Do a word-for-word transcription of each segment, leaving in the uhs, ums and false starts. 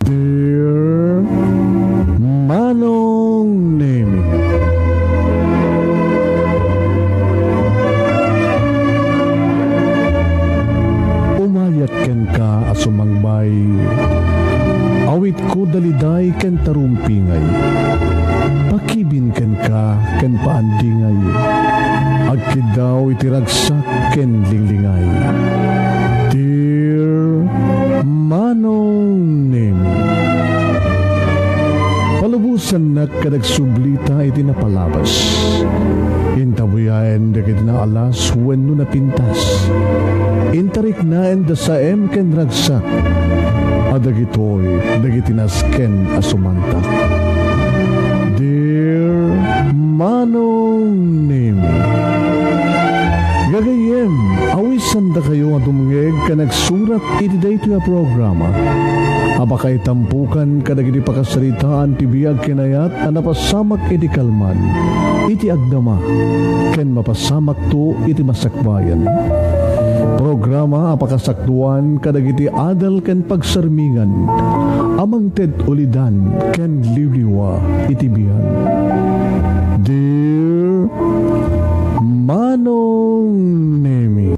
Dear Manong Nemi. Umayat kenka a sumangbay. Awitko daliday ken tarumpingay. Pakibin kenka ken paandingay. Agkiddaw iti ragsak ken linglingay. Dear Manong Nemi. Palubosannak ket agsublita iti napalabas. Intabuyaen dagiti naalas wenno napintas. Intariknaen da saem ken ragsak. A dagitoy dagiti nasken a sumantak. Dear Manong Nemi. Gagayyem, awisandakayo nga dumngeg ken agsurat iti daytoy a programa. A pakaitampukan kadagiti pakasaritaan ti biag ken ayat a napasamak iti kalman, iti agdama, ken mapasamakto iti masakbayan. Programa a pakasakdoan kadagiti adal ken pagsarmingan a mangted ulidan ken liwliwa iti biag. Dear Manong Nemi.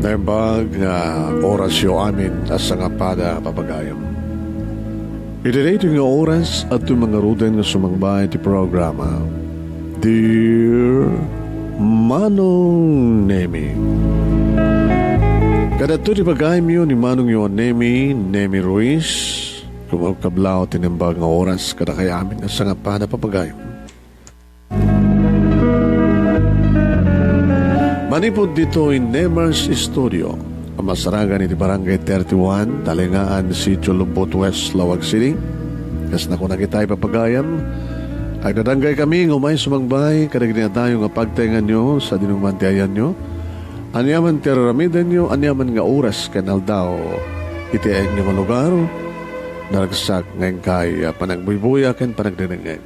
Naimbag nga orasyo amin a sangapada, papagayam. Iti daytoy nga oras, adtoy mangaruden nga sumangba iti programa, Dear Manong Nemi. Kadagitoy ti pagayamyo ni Manongyo a Nemi, Nemi Ruiz. Kumakablaw ti naimbag nga oras kadakayo amin a sangapada, papagayam. Manipud ditoy Nemar's Studio, a masaragan iti Barangay thirty-one, Talingaan, Sitio Lubot West, Laoag City. Kas nakunak itay, papagayam, agdadanggaykami nga umay sumangbay kadagiti adayo nga pagtaenganyo sadino man ti ayanyo. Aniaman ti ar-aramidenyo, aniaman nga oras ken aldaw, iti ayanyo nga lugar, naragsak nga inkay a panagbuybuyag ken panagdengngeg.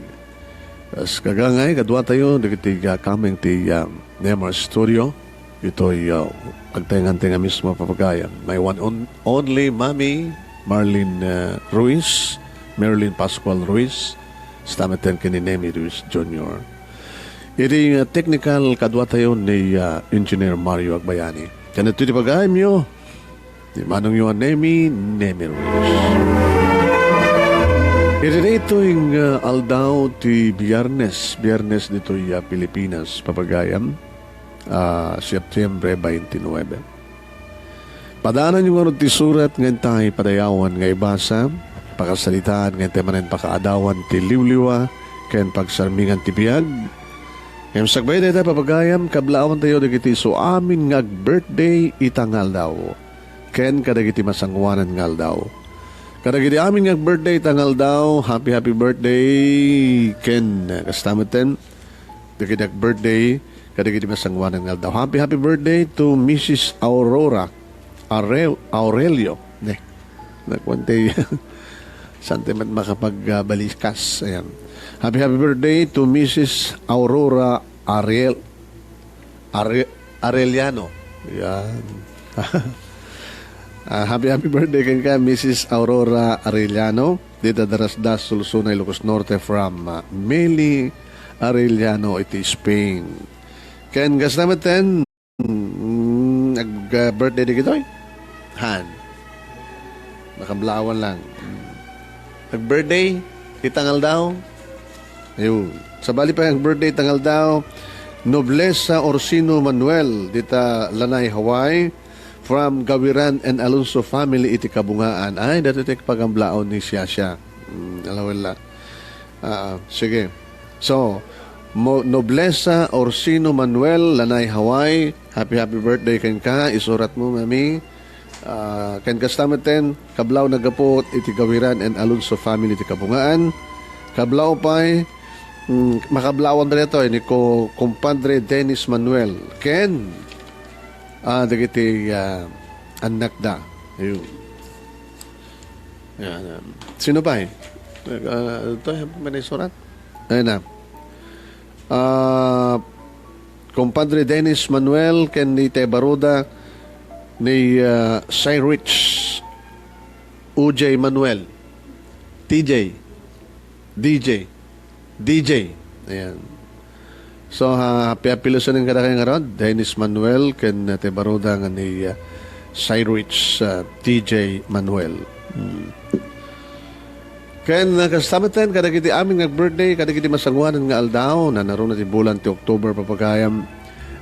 Kas kagangay, kaduatayo dagiti, ah, coming ti, ah, Nemar's Studio. Itoy, ah, agtaengan ti nga mismo, papagayam. My one on-, only Mami Marlene, ah, Ruiz, Marilyn Pascual Ruiz, kasta met ken ni Nemi Ruiz Junior. Iti, ah, technical, kaduatayo ni, ah, Engineer Mario Agbayani. Ken iti pagayamyo, ni Manongyo a Nemi, Nemi Ruiz. Iti daytoy nga aldaw ti Biyernes, Biyernes ditoy a Pilipinas, papagayam, a Septiembre twenty-nine. Padaananyo ngarud ti surat nga intay padayawan nga ibasa, pakasaritaan nga intay manen pakaadawan ti liwliwa ken pagsarmingan ti biag. Ngem sakbay dayta, papagayam, kablaawentayo dagiti isu amin nga ag-birthday ita nga aldaw. Ken kadagiti masangoanan nga aldaw. Kadagiti amin nga ag-birthday ita nga aldaw, happy, happy birthday, ken kasta met ken dagiti ag-birthday kadagiti masangoanan nga aldaw. Happy, happy birthday to Missus Aurora Are-, Aurelio. Ne, nakuan ti saan ti met makapag, ah, balikas. Ayan. Happy, happy birthday to Missus Aurora Ariel Are-, Arellano. Yan. Ah, happy, happy birthday kenka, Missus Aurora Arellano. Dita Darasdas, Solsona, Ilocos Norte, from, ah, Meli Arellano iti Spain. Ken kasta met ken, mm, ag-, ah, birthday dagitoy. Han. Nakablaawan lang. Ag-birthday ita nga aldaw. Ayun. Sabali pay nga ag-birthday ita nga aldaw, Noblesa Orsino Manuel, dita Lanai, Hawaii, from Gawiran and Alonso family iti Kabungaan. Ay, datoy ti pagablaon ni Siasia. Mm, alawella. Ah, sige. So, Mo-, Noblesa Orsino Manuel, Lanai, Hawaii, happy, happy birthday kenka. Isurat mo, mami. Ah, ken kasta met ken, kablaaw naggapu iti Gawiran and Alonso family ti Kabungaan. Kablaaw pay, mm, makablaawan daytoy ni ko-, kumpadre Dennis Manuel. Ken, ah, dagiti, ah, annakda. Ayun. Yan, um, sino pay? Ah, ito, may naisurat? Ayun na. Ah, Compadre Dennis Manuel ken ni Tebaruda ni, ah, Cyrich U J Manuel. T J. D J. D J. Ayan. So, ha, happy, happy listening kadakayo ngarud, Dennis Manuel ken, ah, Tebaruda nga ni, ah, Cyrich, ah, T J Manuel. Hmm. Ken, ah, kasta met kadagiti amin nga birthday, kadagiti masangoanan nga aldaw, nanaruna ti bulan ti October, papagayam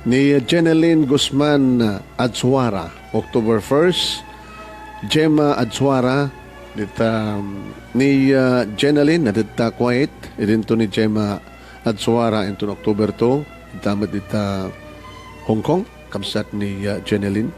ni Jeneline Guzman, ah, Adsuara, October first, Gemma Adsuara, dita, um, ni, ah, Jeneline, na dita quiet, idinto ni Gemma Adsuara, inton October two, dita met dita Hong Kong, kabsat ni, ah, Jeneline.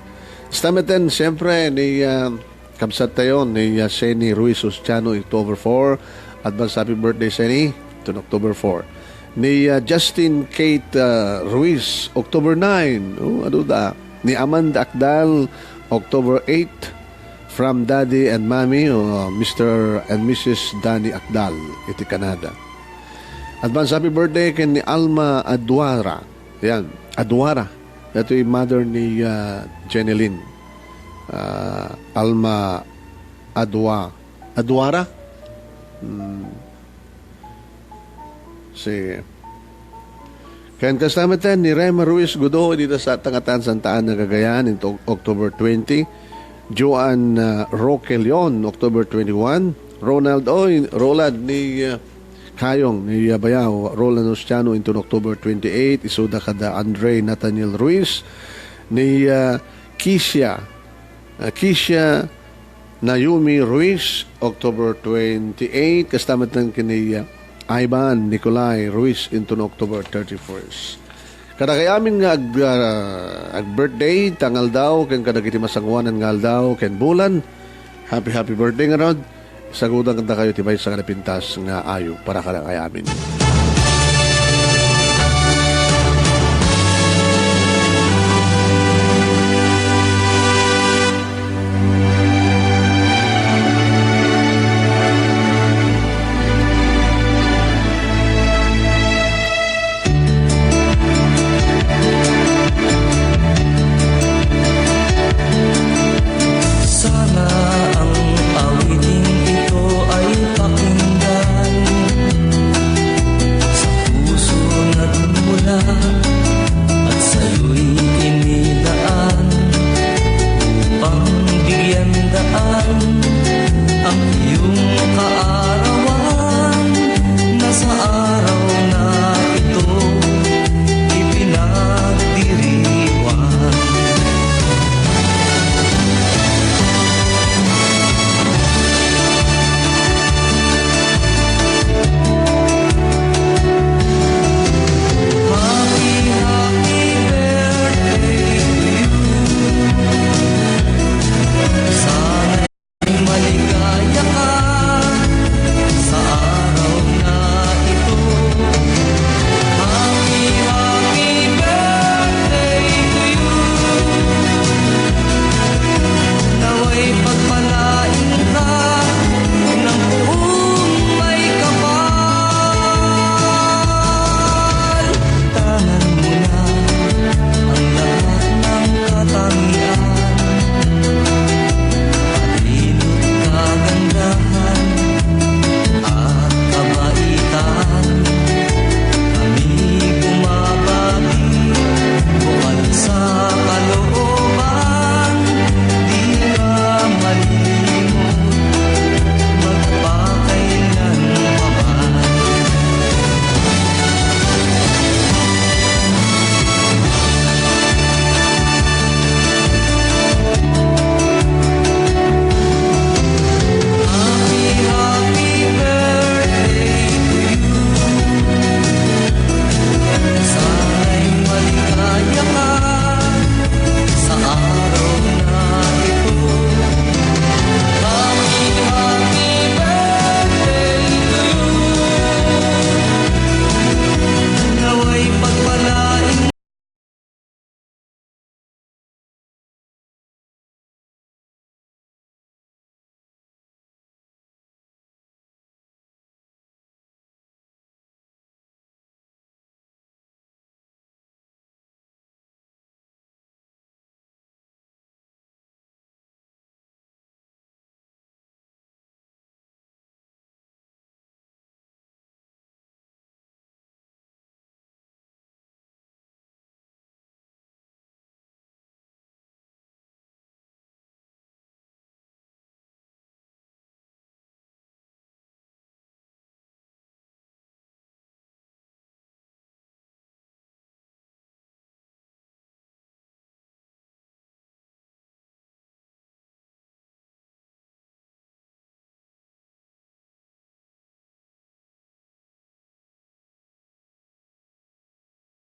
Kasta met, siyempre, ni, ah, Kabsat tayo ni, ah, Seni Ruiz Ostiano, October four. Advance happy birthday, Seni, to October four. Ni, ah, Justin Kate, ah, Ruiz, October nine. Oh, ano da? Ni Amanda Akdal, October eight. From Daddy and Mommy, oh, Mister and Missus Danny Akdal, iti Canada. Advance happy birthday ken ni Alma Aduara. Yan, Aduara. Ito yung mother ni, ah, Jeneline. Ah, Alma Adua. Aduara? Hmm. Sige. Ken kasta met ni Rema Ruiz Gudo, dita sa Tangatan, Santa Ana, Cagayan, into October twenty. Joan, ah, Roque Leon, October twenty-one. Ronald Oy, Roland ni, ah, Kayong ni, ah, Bayaw, Roland Ostiano, into October twenty-eight. Isuda kada Andre Nathaniel Ruiz, ni, ah, Kisia, ah, Kisia Naomi Ruiz, October twenty-eight. Kasta met ken ni, ah, Ivan Nicolai Ruiz, into October thirty-first. Kadagiti amin nga ag-, ah, ag-birthday, ta nga aldaw, ken kadagiti masangoanan nga aldaw, ken bulan, happy, happy birthday ngarud. Sagudan kadakayo ti maysa nga napintas nga ayo para kadagiti amin. Sana ang awiting ito ay pakinggan.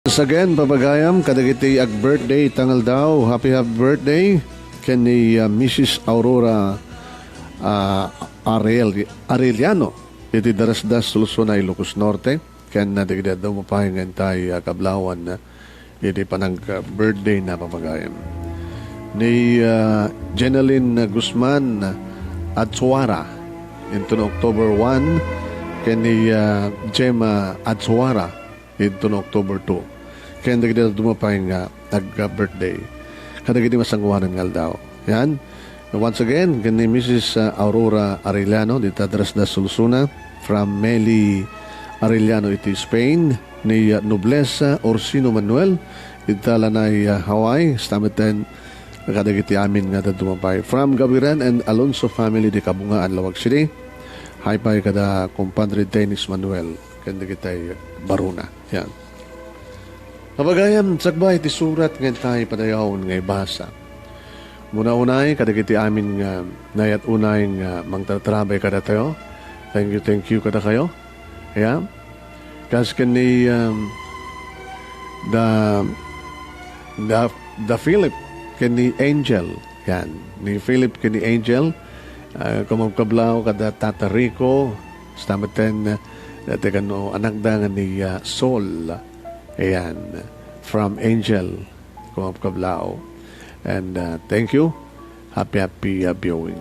Once again, papagayam, kadagiti ag-birthday ita nga aldaw, happy, happy birthday ken ni, ah, Missus Aurora, ah, Ariel-, Arellano, iti Darasdas, Solsona, Ilocos Norte, ken, ah, dagiti adu pay nga intay, ah, kablawan, ah, iti panag-birthday na, papagayam. Ni, ah, Jenaline Guzman Atsuara, inton October one, ken ni, ah, Gemma Atsuara, inton October two. Ken dagiti adu pay nga ag-birthday kadagiti masangoanan nga aldaw. Yan. Once again, ken ni Missus Aurora Arellano, dita Darasdas, Solsona, from Meli Arellano iti Spain, ni Noblesa Orsino Manuel, dita Lanai, Hawaii, stameten kadagiti amin nga adu pay. From Gaviran and Alonso family, di Kabungaan, Laoag City. Hi pay kada Compadre Dennis Manuel ken dagiti baruna. Yan. Papagayam, sakbay ti surat nga intay padayawen nga ibasa. Muna unay, kadagiti amin nga nayat unay nga mangtartrabay kadatayo. Thank you, thank you kadakayo. Yeah. Kas ken ni, um, the, the, the Philip ken ni Angel. Yan. Ni Philip ken ni Angel. Ah, kumabkablaw kada Tata Rico. Stameten, ah, dati kano anakda nga ni, ah, Sol. Ayan. From Angel. Kumabkablaw. And, ah, thank you. Happy, happy, ah, viewing.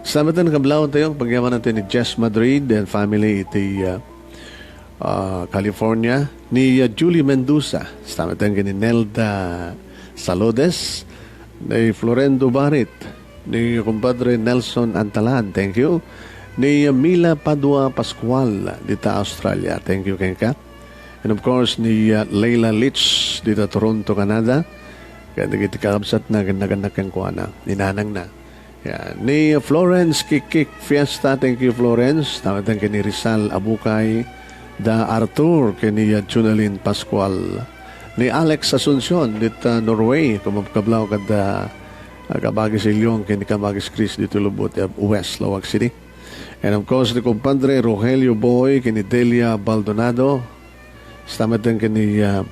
Stameten kablawan tayo. Pagyamanan tayo ni Jess Madrid and family iti, ah, ah, California. Ni, ah, Julie Mendoza. Stameten ken ni Nelda Salodes. Ni Florendo Barit. Ni Compadre Nelson Antalan. Thank you. Ni, ah, Mila Padua Pascual dita Australia. Thank you, kenka. And of course, ni, uh, Leila Leach dita Toronto, Canada. Ken dagiti kakabsatna ken nagannak kenkuana, ni nanangna. Yeah. Ni Florence Kikik Fiesta, thank you, Florence. Tamatang ken ni Rizal Abukay, da Arthur, ken ni, uh, Junalyn Pascual. Ni Alex Asuncion, dita Norway, kumabkablaw kada, uh, kabagis Ilyong, ken ni kabagis Chris, dito lubot, uh, West Laoag City. And of course, ni Compadre Rogelio Boy, ken ni Delia Baldonado, Stameten ken ni, ah,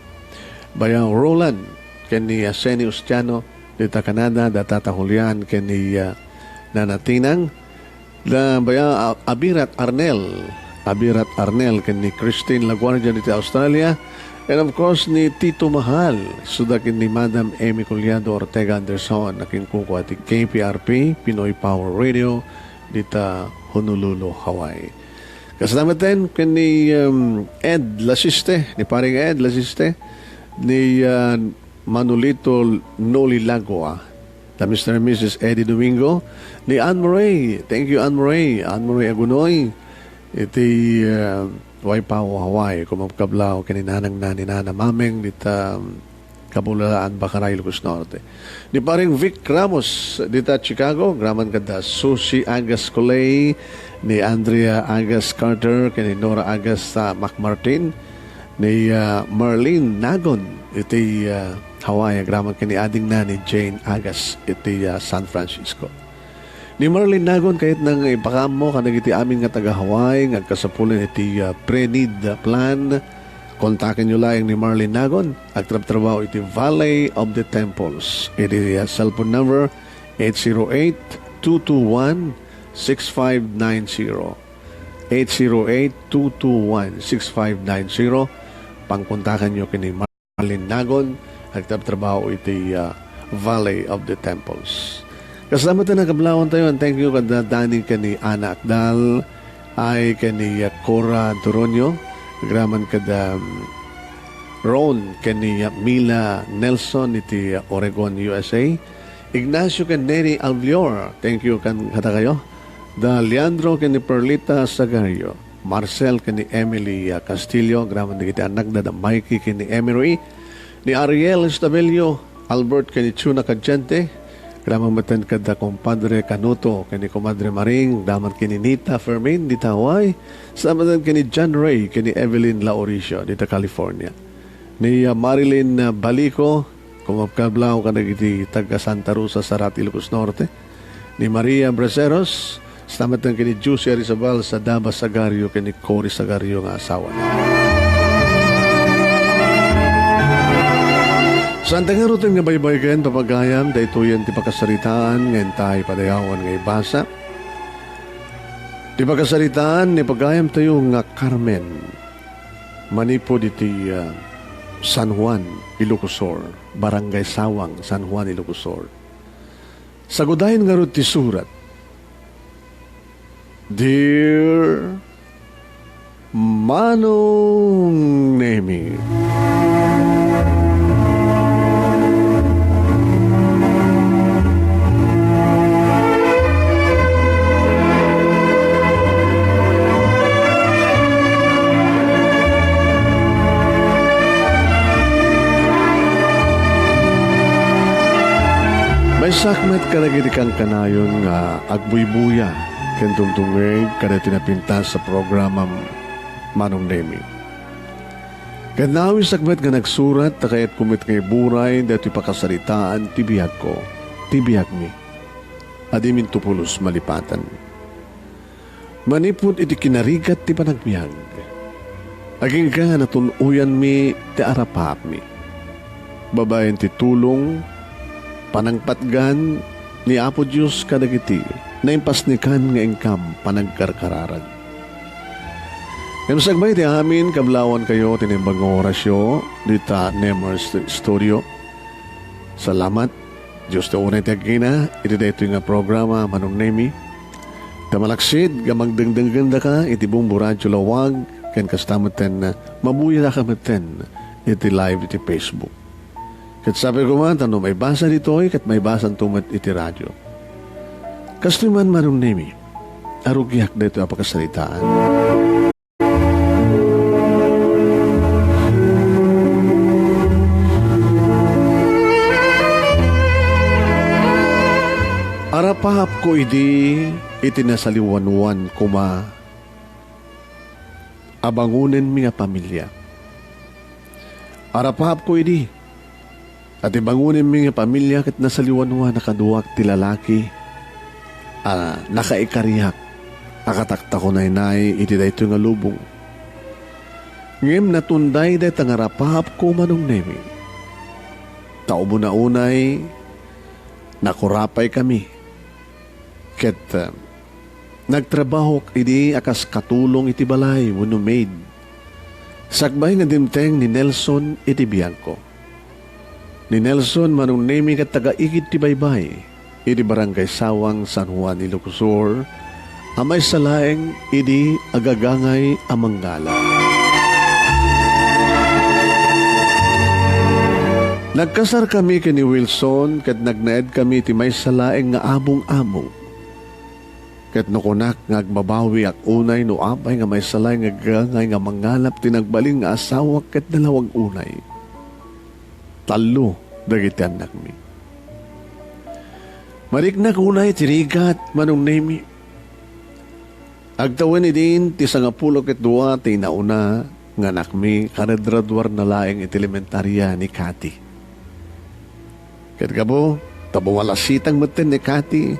Bayaw Roland, ken ni, ah, Seni Ustiano, dita Canada, da Tata Julian, ken ni, ah, Nana Tinang, da Bayaw, ah, Abirat Arnel, Abirat Arnel, ken ni Christine Laguardia dita Australia, and of course, ni Tito Mahal, suda ken ni Madam Amy Collado Ortega Anderson, a kinkuko iti K P R P, Pinoy Power Radio, dita Honolulu, Hawaii. Kasla metten ken ni, um, Ed Lasiste, ni Paring Ed Lasiste, ni, uh, Manolito Noli Lagua, da Mister and Missus Eddie Domingo, ni Anne Marie. Thank you, Anne Marie. Anne Marie Agunoy, iti, uh, Waipahu, Hawaii. Kumabkablaw ken ni nanangna ni Nana Mameng dita, um, Kabulaan, Bakaray, Ilocos Norte. Ni Paring Vic Ramos dita Chicago, graman kada Susi Agas Coley, ni Andrea Agas Carter, ken ni Nora Agas, ah, McMartin, ni, ah, Marlene Nagon iti, ah, Hawaii, graman ken ni adingna ni Jane Agas iti, ah, San Francisco. Ni Marlene Nagon, kayatna nga ipakaammo kadagiti amin nga taga-Hawaii nga agkasapulan iti, ah, pre-need plan. Kontakenyo laeng ni Marlene Nagon, agtrabtrabaho iti Valley of the Temples. Iti, ah, cellphone number, eight zero eight, two two one, six five nine zero. Eight zero eight, two two one, six five nine zero. Pangkontakenyo ken ni Marlene Nagon, agtrabtrabaho iti, ah, Valley of the Temples. Kasla metten a kablawan tayo, and thank you kada Danny ken ni Ana Akdal, ay ken ni, ah, Cora Anturonio, graman kada, um, Ron ken ni, ah, Mila Nelson iti, ah, Oregon, U S A. Ignacio ken Neri Alvior, thank you kan kadakayo. Da Leandro ken ni Perlita Sagario. Marcel ken ni Emily, ah, Castillo, graman dagiti annakda, da Mikey ken ni Emery, ni Ariel Estabello, Albert ken ni Chuna Cadiente, graman metten kada Compadre Canuto ken ni Comadre Maring, graman ken ni Nita Fermin dita Hawaii, sa metten ken ni John Ray ken ni Evelyn Lauricio dita California. Ni, ah, Marilyn, ah, Balico, kumabkablaw kadagiti taga Santa Rosa, Sarat, Ilocos Norte. Ni Maria Braceros, sa metten ken ni Juicy Arizabal, Sadaba Sagario, ken ni Cory Sagario nga asawana. Saan ta ngaruden nga baybay ken papagayam, daytoyen ti pakasaritaan nga intay padayawan nga ibasa. Ti pakasaritaan ni pagayamtayo nga Carmen, manipud iti, ah, San Juan, Ilocos Sur, Barangay Sawang, San Juan, Ilocos Sur. Sagudayen ngarud ti surat. Dear Manong Nemi. Maysak met kadagiti kankanayon nga agbuybuya ken dumdumngeg kadagiti napintas a programam, Manong Nemi. Ket naawisak met nga nagsurat ta kayatko met nga iburay daytoy pakasaritaan ti biagko, ti biagmi. Adiminto pulos malipatan. Manipud iti kinarigat ti panagbiag, agingga natun-oyanmi ti arapaapmi. Babaen ti tulong, panangpatgan ni Apo Dios kadagiti naimpasnekan nga inkam panagkarkararag. Ngem sakbay ti amin, kablawankayo ti naimbag nga orasyo dita Nemers Studio. Salamat. Dios ti unay ti agina iti daytoy nga programa, Manong Nemi. Ta malaksid nga magdengdenggendaka iti Bombo Radio Lawag, ken kasta metten, mabuyadaka metten iti live iti Facebook. Ket sapay koma ta no maibasa ditoy, ket maibasanto met iti radio. Kastoy man, Manong Nemi, arugiak daytoy a pakasaritaan. Arapaapko idi iti nasaliwanwan koma a bangonenmi nga pamilia. Arapaapko idi a ti bangonenmi nga pamilia ket nasaliwanwan a kaduak ti lalaki a nakaikariak a kataktakunaynay iti daytoy nga lubong. Ngem natunday dayta nga arapaapko, Manong Nemi. Ta umuna unay, nakurapay kami. Ket, ah, nagtrabahok idi a kas katulong iti balay wenno maid. Sakbay nga dimteng ni Nelson iti biagko. Ni Nelson, Manong Nemi, ket taga-igid ti baybay iti Barangay Sawang, San Juan, Ilocos Sur, a maysa laeng idi agagangay a mangngala. Nagkasarkami ken ni Wilson ket nagnaedkami iti maysa laeng nga abong-abong. Ket no kunak nga agbabawiak unay no apay nga maysa laeng nga agagangay nga mangalap ti nagbalin nga asawak ket nalawag unay. Tallo dagiti annakmi. Mariknak unay ti rigat, Manong Nemi. Agtawen idin ti sangapulo ket dua ti inauna nga anakmi, karadradwarna laeng iti elementaria ni Cathy. Ket gapu ta bumalasitang metten ni Cathy,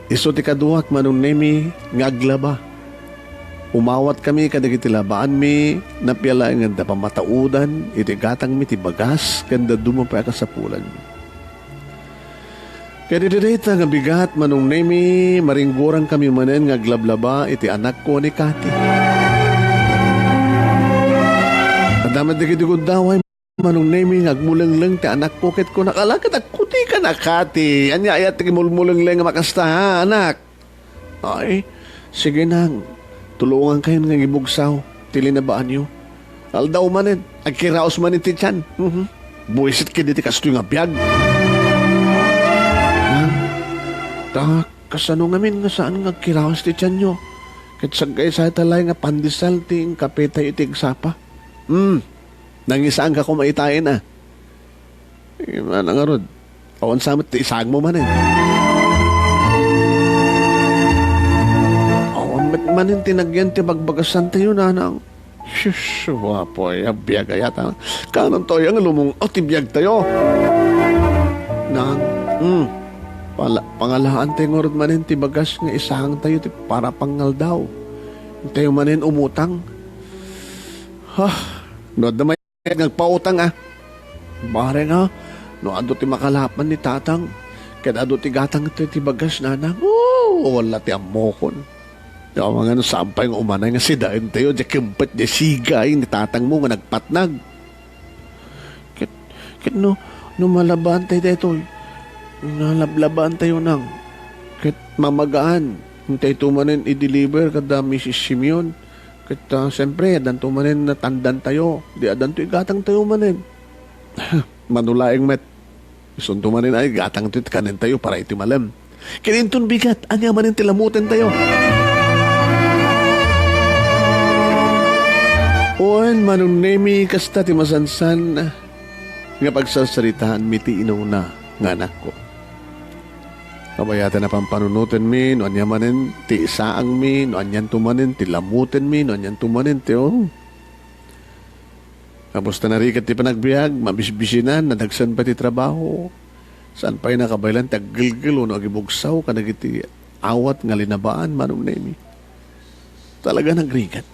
isu ti kaduak, Manong Nemi, nga aglaba. Umawatkami kadagiti labaanmi, napia laeng nga adda pammataodan iti gatangmi ti bagas ken dadduma pay a kasapulanmi. Ket iti dayta nga bigat, Manong Nemi, maringgurangkami manen nga aglablaba iti anakko ni Cathy. Adda met dagiti guddaway, Manong Nemi, nga agmulengleng ti anakko ket kunak, "Ala, ket agkutikana, Cathy. Ania aya ti mulmulengleng a makasta, ha, anak?" "Ay, sige, nang. Tulongankayon nga ibugsaw ti linabaanyo. Aldaw manen, agkiraos manen ti tian. Mhm. Buisit ket iti kastoy nga biag." "Nang, ta kasano ngamin nga saan nga agkiraos ti tianyo? Ket saggaysayta laeng nga pandesal ti inkapetayo iti agsapa." "Hmm, nangisaanka koma itaen, a." "Eh, mana ngarud, awan sa met ti isaangmo manen." "Awan met manen ti nagyan ti bagbagasantayo, nanang." "Sus, wapo, ay, a biag aya ta. Kaananto aya nga lumung-aw ti biagtayo." "Nang, hmm, pala-, pangalaantayo ngarud manen ti bagas nga isaangtayo ti para pangaldaw. Intayo manen umutang." "Hah, no adda may nga agpautang, a. Bareng, a, No adu ti makalapan ni Tatang, ket adu ti gatang ti, ti bagas, Nanang, o, wala ti ammokon. Amangan no saan pay nga umanay nga sidaentayo, diay kimpet, diay sigay ni Tatangmo nga nagpatnag. Ket, ket no, no malabaantayo daytoy, nalablabaantayo, Nang. Ket mamagaan, intayto manen i-deliver kada Misis Simeon. Ket, ah, siempre, addanto manen natandantayo. Di addanto igatangtayo manen. Mano laeng met. Isunto manen ay gatangto ti kanentayo para iti malem. Ket inton bigat, ania manen ti lamutentayo? Wen, Manong Nemi, kasta ti masansan nga pagsarsaritaanmi ti inuna nga anakko. Kabayaten a pampanunotenmi no ania manen ti isaangmi, no anianto manen ti lamutenmi, no anianto manen ti, oh. Tapos ta narigat ti panagbiag, mabisbisinan, nadagsen pay ti trabaho. Saan pay nakabaelan ti aggelgel wenno agibugsaw kadagiti awat nga linabaan, Manong Nemi. Talaga nagrigat.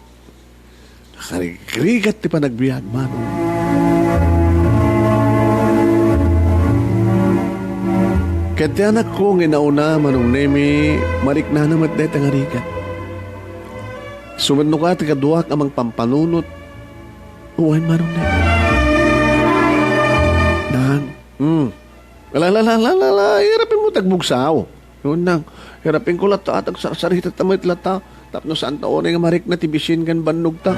Nakarigrigat ti panagbiag, Manong. Ket ti anakko nga inauna, Manong Nemi, mariknana met dayta nga rigat. Sumennoka ti kaduak a mangpampanunot, Wen, Manong Nemi. Nang, hmm. Ala, ala, ala, ala, ala, irapinmo ti agbugsaw. Wen, Nang, irapinko latta a tagsarsarita ta met latta. Tapno saan ta unay nga marikna ti bisin ken bannogta.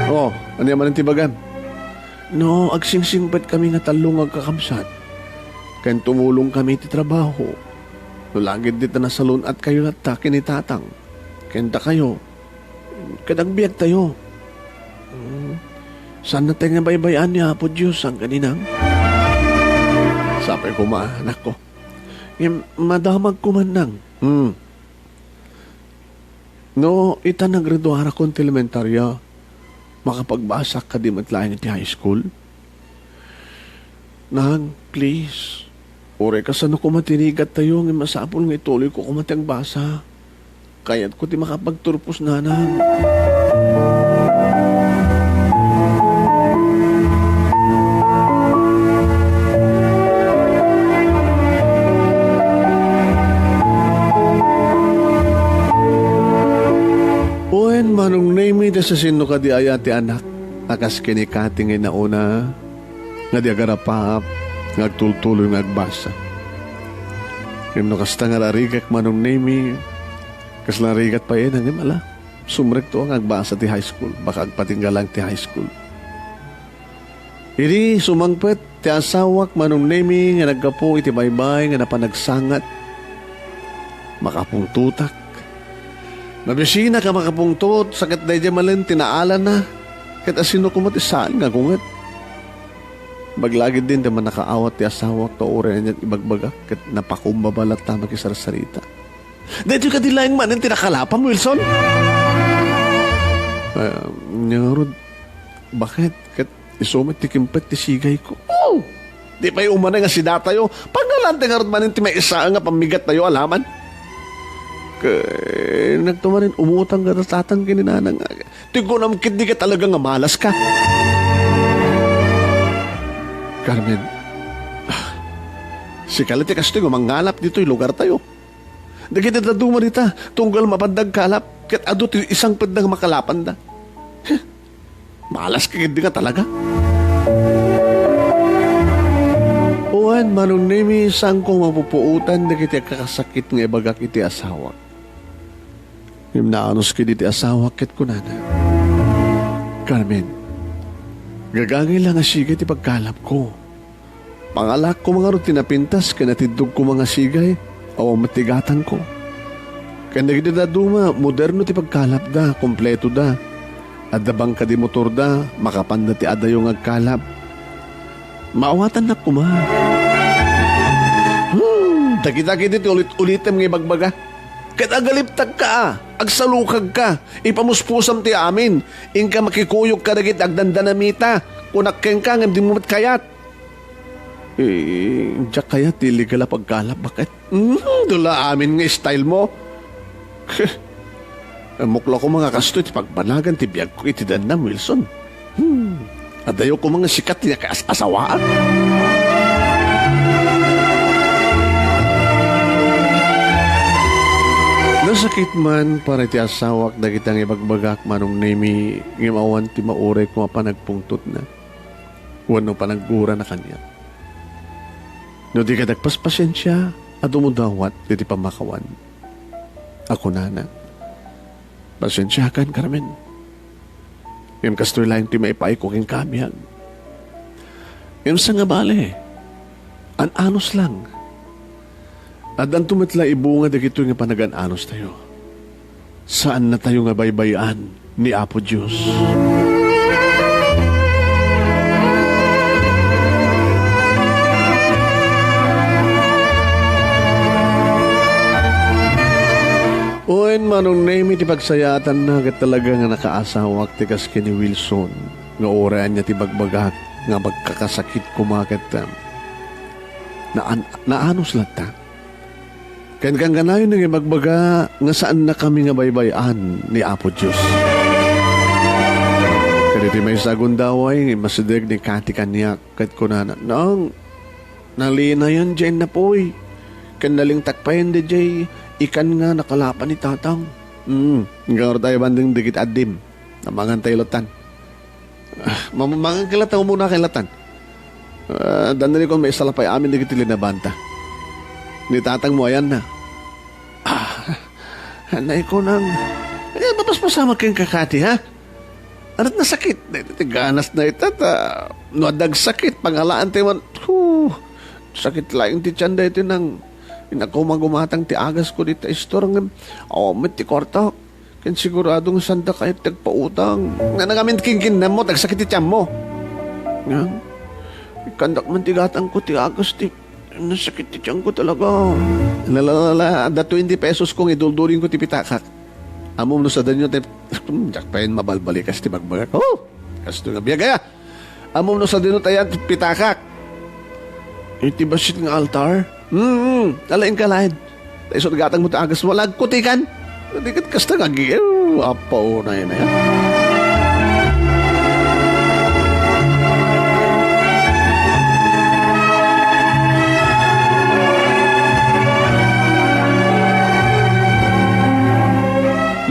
Oh, ania manen ti ibagam? No, agsingsingpetkami nga tallo nga agkakabsat. Ken tumulongkami iti trabaho. No la ketdi ta nasalun-atkayo latta ken ni Tatang. Ken dakayo, ket agbiagtayo. Hmm. Saan natay nga baybay-an ni Apo Dios, saan kadi, Nang? Sapay koma, anakko. Ngem madamagko man, Nang. Hmm. No, ita naggraduarakon ti elementarya, makapagbasak kadi met laeng iti high school? Nang, please. Uray kasano koma ti rigattayo, ngem masapul nga ituloyko koma ti agbasa. Kayatko ti makapagturpos, Nanang. Wen, Manong Nemi, ta sasino kadi aya ti anak a kas ken ni Kati nga inauna? Nga di agarapaap, nga agtultuloy nga agbasa. Ngem no kasta nga narigak, Manong Nemi, kasla narigat pay, ngem ala, sumrekto nga agbasa ti high school, baka agpatingga laeng ti high school. Idi sumangpet ti asawak, Manong Nemi, nga naggapu iti baybay nga napan nagsangat, makapungtotak. Mabisinak a makapungtot, sa ket daydiay manen ti naalana, ket asino koma ti saan nga agunget? Baglagidin ti mannakaawat ti asawak ta uray aniat ibagbagak ket napakumbaba latta makisarsarita. Daytoy kadi laeng manen ti nakalapam, Wilson? Ah, ngarud, baket ket isu met ti kimpet ti sigayko? Oh! Di pay umanay nga sidatayo, pagnalanti ngarud manen ti maysa nga pammigattayo a laman. Ket nagtumanen umutang kada tatang ken ni nanang. Ti kunam ketdi ket talaga nga malas ka. Carmen, ah, sika la ti kastoy nga mangalap ditoy lugartayo. Dagiti dadduma dita, tunggal mapan dagkalap, ket adu ti isangpetda nga makalapanda. Heh, malas ka ketdi nga talaga. Wen, Manong Nemi, saanko mapupuotan dagiti agkakasakit nga ibagak iti asawak. Ngem naanus ketdi ti asawak ket kunana, "Carmen, gagangay la nga sigay ti pagkalapko. Pangalak koma ngarud ti napintas ken natiddog koma nga sigay, awan met ti gatangko. Ken dagiti dadduma, moderno ti pagkalapda, kompletoda. Adda bangka di motorda, makapanda ti adayo nga agkalap. Maawatannak koma." Hmm, dagita ketdi ti ulit-ulitem nga ibagbaga. Ket agaliptagka a, agsalukagka, ipamuspusam ti amin, inka makikuyog kadagiti agdandanamita, kunak kenka ngem dimo met kayat. Eh, diak kayat ti illegal a pagkalap, baket? Hmm, dula amin nga style mo. Ammok la koma nga kastoy ti pagbanagan ti biagko iti dannam, Wilson. Hmm. Adayo koma nga sika ti nakaas-asawaan. Nasakit man para iti asawak dagita nga ibagbagak, Manong Nemi, ngem awan ti mauray koma panagpungtotna wenno panaggurana kaniak. No di kadi agpaspasiensia, adu met dawat iti pammakawan. A kunana, "Pasiensiakan, Carmen. Ngem kastoy laeng ti maipaayko kenka a biag. Ngem saan nga bale, an-anus lang. Addanto met la ibunga dagitoy nga panagan-anustayo. Saannatayo nga baybay-an ni Apo Dios." Wen, Manong Nemi, ti pagsayaatanna ket talaga nga nakaasawak ti kas ken ni Wilson, nga uray ania ti bagbagak nga magkakasakit koma ket, um, naan-, naanus latta. Ken kankanayon nga ibagbaga nga saannakami nga baybay-an ni Apo Dios. Kadagiti maysa a gundaway nga immasideg ni Kati kaniak ket kunana, "Nang, nalinayan diay napuy, ken nalingtak payen diay ikan nga nakalapan ni Tatang." Hmm, ngarud ay banding dagiti addim. Namangan tayo latan. Ah, mam-, mangan kay latan, umuna kay latan. Ah, dandanikon maisalapay amin dagiti linabanta. Ni tatangmo, ayanna. Ah, anay ko nang, eh, mapaspasamak ken kakati, ha? Anat nasakit? Daytoy ti ganasna ita, ta no adda agsakit, pangalaan tayo man. Huh, sakit laeng ti tian daytoy nang, inako magumatang ti agasko dita istor, ngem awan met ti kuarta. Ken sigurado nga sanda kayat ti agpautang. Nga nangamin kinkinnam mo, tagsakit ti tiammo. Nga, ikkandak man ti gatangko ti agas ti, nasakit ti tiangko talaga. La, la, la, la, adda twenty pesos ko nga iduldulinko ti pitakak. Ammom no sadino ti, diak payen mabalbalikas ti bagbagak. Oh! Kasto nga biag aya. Ammom no sadino ti ayan ti pitakak? Iti bassit nga altar? Hmm, alaing ka laeng. Ta isu ti gatangmo ti agasmo, ala agkutikan. Di ket kasta nga agi-, eh, apo, unay na yan.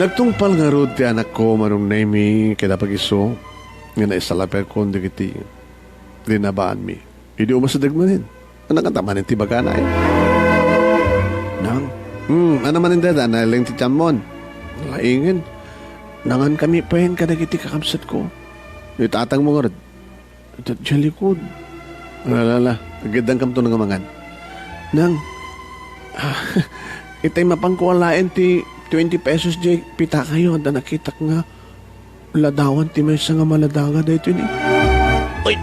Nagtungpal ngarud ti anakko, Manong Nemi, ket apag-isu nga naisalapayakon dagiti linabaanmi. Idi umasideg manen, anakanta manen ti bagana, eh. Nang, hmm, ania manen dayta, nalaing ti tiammon. Laingen, nangankami payen kadagiti kakabsatko. Ni tatangmo ngarud, ita diay likod. Ala, ala, ala, agyaddankamto nga mangan. Nang, ah, itay mapanko alaen ti twenty pesos diay pitakayo, adda nakitak nga ladawan ti maysa nga maladaga daytoy ni. Ay,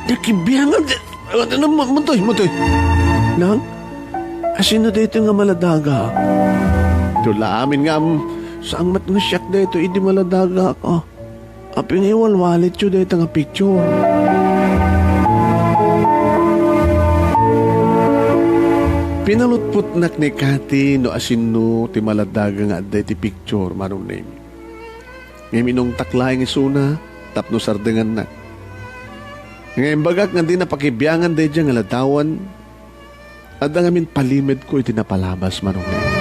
nakibiangan di-, ano, mutoy, mutoy. Nang, asino daytoy nga maladaga? Ito la amin nga, am, saan met nga siak daytoy idi maladaga. Ah, apay nga iwalwalityo dayta nga picture? Pinalutpotnak ni Kati no asino ti maladaga nga adda iti picture, Manong Nemi. Ngem inungtak laeng isuna tapno sardengannak. Nga imbagak nga di napakibiangan daydiay nga ladawan, adda ngamin palimedko iti napalabas, Manong Nemi.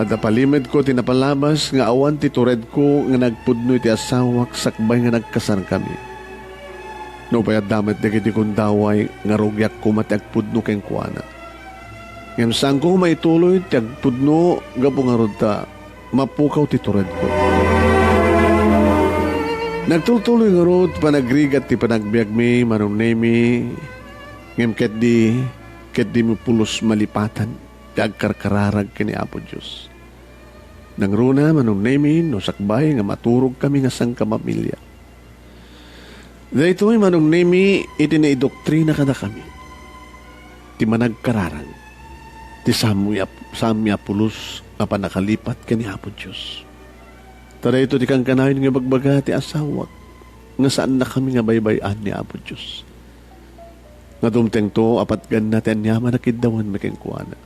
Adda palimedko iti napalabas nga awan ti turedko nga nagpudno iti asawak sakbay nga nagkasankami. Nupay adda met dagiti gundaway nga rugiak koma ti agpudno kenkuana. Ngem saanko maituloy ti agpudno gapu ngarud ta mapukaw ti turedko. Nagtultuloy ngarud panagrigat ti panagbiagmi, Manong Nemi, ngem ketdi, ketdi mi pulos malipatan ti agkarkararag ken ni Apo Dios. Nangruna, Manong Nemi, no sakbay nga maturogkami nga sangkapamilya. Daytoy, Manong Nemi, iti naidoktrina kadakami ti managkararag ti saanmi a, saanmi a pulos a pannakalipat ken ni Apo Dios. Ta daytoy ti kankanayon nga ibagbaga ti asawak nga saannakami nga baybay-an ni Apo Dios. Nga dumtengto a patganna ti aniaman a kiddawanmi kenkuana.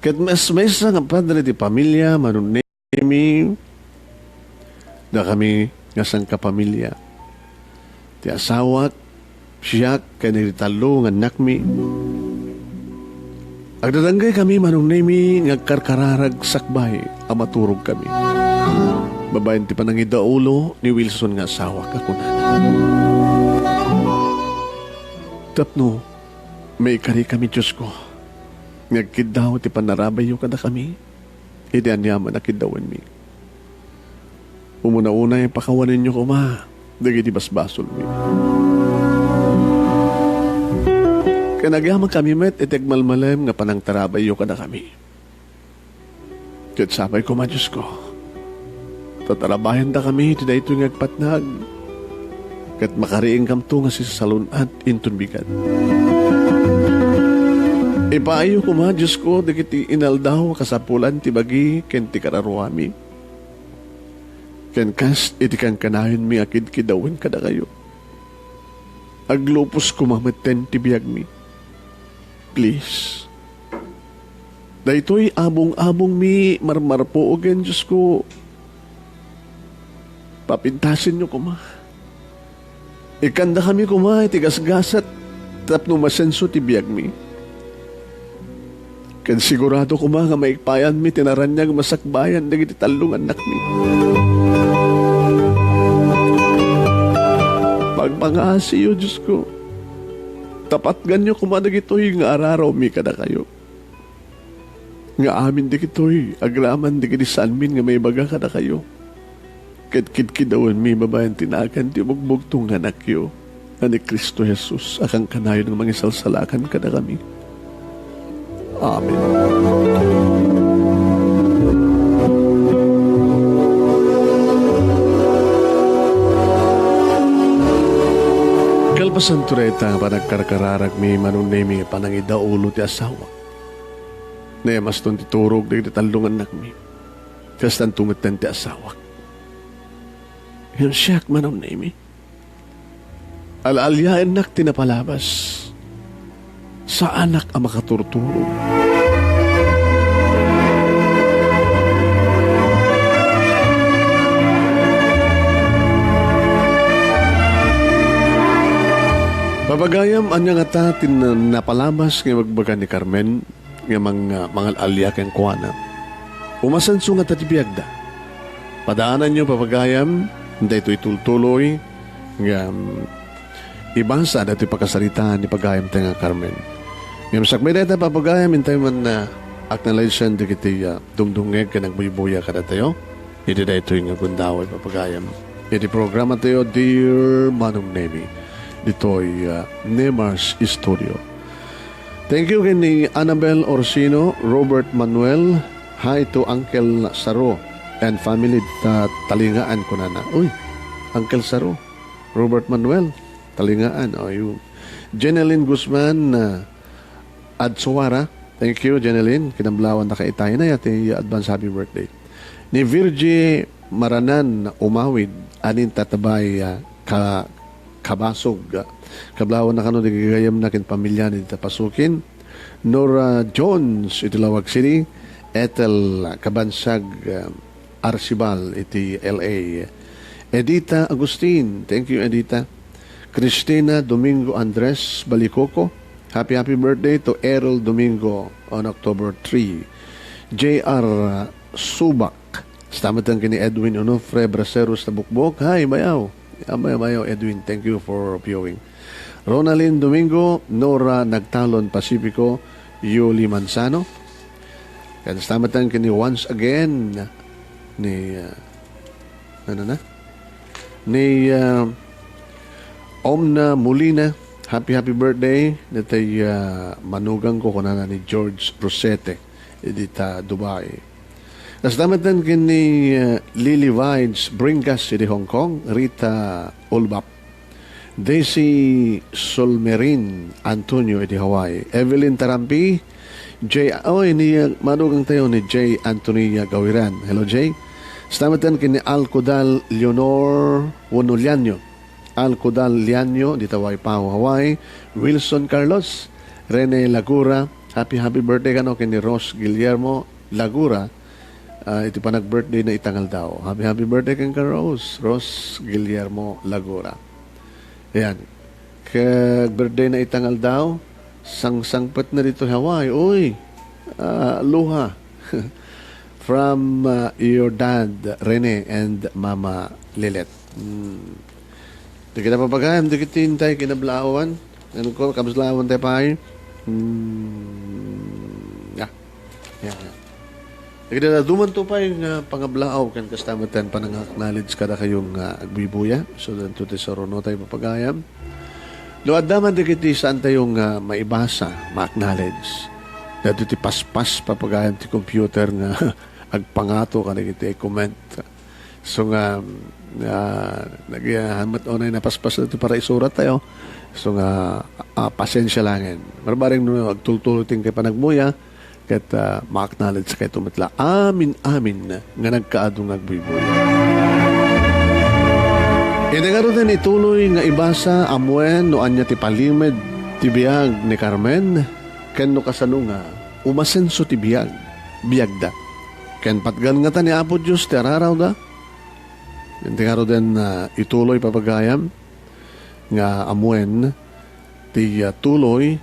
Ket mas maysa nga padre ti pamilia, Manong Nemi, dakami nga sangkapamilia. Ti asawak, siak, ken iti tallo nga annakmi. Agdadanggeykami, Manong Nemi, nga agkarkararag sakbay a maturogkami. Babaen ti panangidaulo ni Wilson nga asawak a kunana, "Tapno maikarikami, Diosko, nga agkiddaw ti pannarabayyo kadakami iti aniaman a kiddawenmi. Umuna-unay, pakawanenyo koma dagiti basbasolmi. Ken agyamankami met iti agmalmalem nga panangtarabayyo kadakami. Ket sapay koma, Diosko, ta tarabayandakami iti daytoy nga agpatnag, ket makariingkamto nga sisalun-at inton bigat. Ipaayyo koma, Diosko, dagiti inaldaw a kasapulan ti bagi ken ti kararuami." Ken kas iti kankanayonmi a kidkidawen kadakayo, aglupos koma metten ti biagmi. Please. Daytoy abung-abungmi marmarpuogen, Diosko. Papintasenyo koma. Ikkandakami koma iti gasgasat tapno masenso ti biagmi. Ken sigurado koma nga maikpayanmi ti naraniag masakbayan dagiti tallo nga annakmi. Pagpangaasiyo, Diosko. Tapatganyo koma dagitoy nga ararawmi kadakayo. Nga amin dagitoy agraman dagiti saanmin nga maibaga kadakayo. Ket kidkidawenmi babaen ti nagan ti bugbugtong nga Anakyo a ni Cristo Jesus a kankanayon nga mangisalsalakan kadakami. Amen. Kalpasan to dayta nga panagkarkararagmi, Manong Nemi, panangidaulo ti asawak. Nayamaston ti turog dagiti tallo nga annakmi. Kastanto metten ti asawak. Ngem siak, Manong Nemi, al-aliaennak ti napalabas. Saanak a makaturturog. Papagayam, ania ngata ti na-, napalabas nga ibagbaga ni Carmen nga mang-, mangal-alia kenkuana? Umasenso ngata ti biagda? Padaananyo, papagayam, daytoy tultuloy nga, um, ibasa daytoy pakasaritaan ni pagayamta nga Carmen. Ngem sakbay dayta, papagayam, intay man, ah, acknowledge-an dagiti, ah, dumdumngeg ken agbuybuya kadatayo iti daytoy nga gundaway, papagayam, iti programatayo, Dear Manong Nemi, ditoy, ah, Nemar's Studio. Thank you ken ni Annabel Orsino, Robert Manuel, "Hi to Uncle Saro and family ta Talingaan," kunana. Uy, Uncle Saro, Robert Manuel, Talingaan, ayo. Jeneline Guzman, ah, Adsuara. Thank you, Jeneline. Kinablawan na ka itay na, iti advance happy birthday. Ni Virgie Maranan Umawid, anin tatabay, ah, ka-, Kabasog. Kablawan na kano di gagayem na ken pamilya ni Tapasukin. Nora Jones iti Lawag City. Ethel Kabansag, ah, Arcibal iti L A. Edita Agustin, thank you, Edita. Christina Domingo Andres Balicoco, happy, happy birthday to Errol Domingo on October three. J R Subak, stamatan kini Edwin Onofre Braceros Tabukbok. Hi, bayaw. Amay, bayaw, Edwin. Thank you for viewing. Ronaldin Domingo, Nora Nagtalon Pacifico, Yuli Manzano. Ken stamatan kini once again ni, uh, ano na? Ni, uh, Omna Molina. Happy, happy birthday. Ditoy, uh, manugang ko, kunana ni George Rosete. Dita Dubai. Kasta met ken ni, eh, Lily Vines Bringas iti Hong Kong, Rita Ulbap, Daisy Solmerin Antonio iti Hawaii, Evelyn Tarampi, J-, oy, ni, eh, manugang tayo ni J. Antonia Gawiran. Hello, J. Kasta met ken ni Alcodal Leonor Wonolianio, Alcodal Lianio, dita Waipahu, Hawaii, Wilson Carlos, Rene Lagura, happy, happy birthday kano ken ni Ros Guillermo Lagura, ah, iti panag-birthday na ita nga aldaw. Happy, happy birthday kenka, Rose. Rose Guillermo Lagura. Ayan. Kag birthday na ita nga aldaw, sangsangpet na dito Hawaii. Uy, ah, aloha. From, ah, your dad, Rene, and Mama Lilet. Hmm. Dagiti papagayam, dagiti intay kinablaawan. Ano ko, kablaawan tayo pa ay? Hmm. Yeah. Yeah, yeah. Dagiti daduman to pay nga pangablaaw ken kasta met ti panang-acknowledge kadakayo nga agbubuya. So, danto ti saruno tayo papagayam. No adda man dagiti saan tayo nga maibasa, ma-acknowledge. Dagiti paspas papagayam ti computer nga agpangato kadagiti comment. So nga, ah, nag-, ah, met unay napaspas ti para isurat tayo. So nga, ah, pasensya laengen. Barbareng no agtultuloy ti panagbuya, ket, ah, ma-acknowledge kayto met la. Amin, amin nga nagkaadu nga agbuybuya. Iti ngaruden ituloy nga ibasa, ammuen no ania ti palimed ti biag ni Carmen, ken no kasano nga umasenso ti biag, biagda. Ken patgan ngata ni Apo Dios ti ararawda. Iti ngaruden, ah, ituloy papagayam nga ammuen ti, ah, tuloy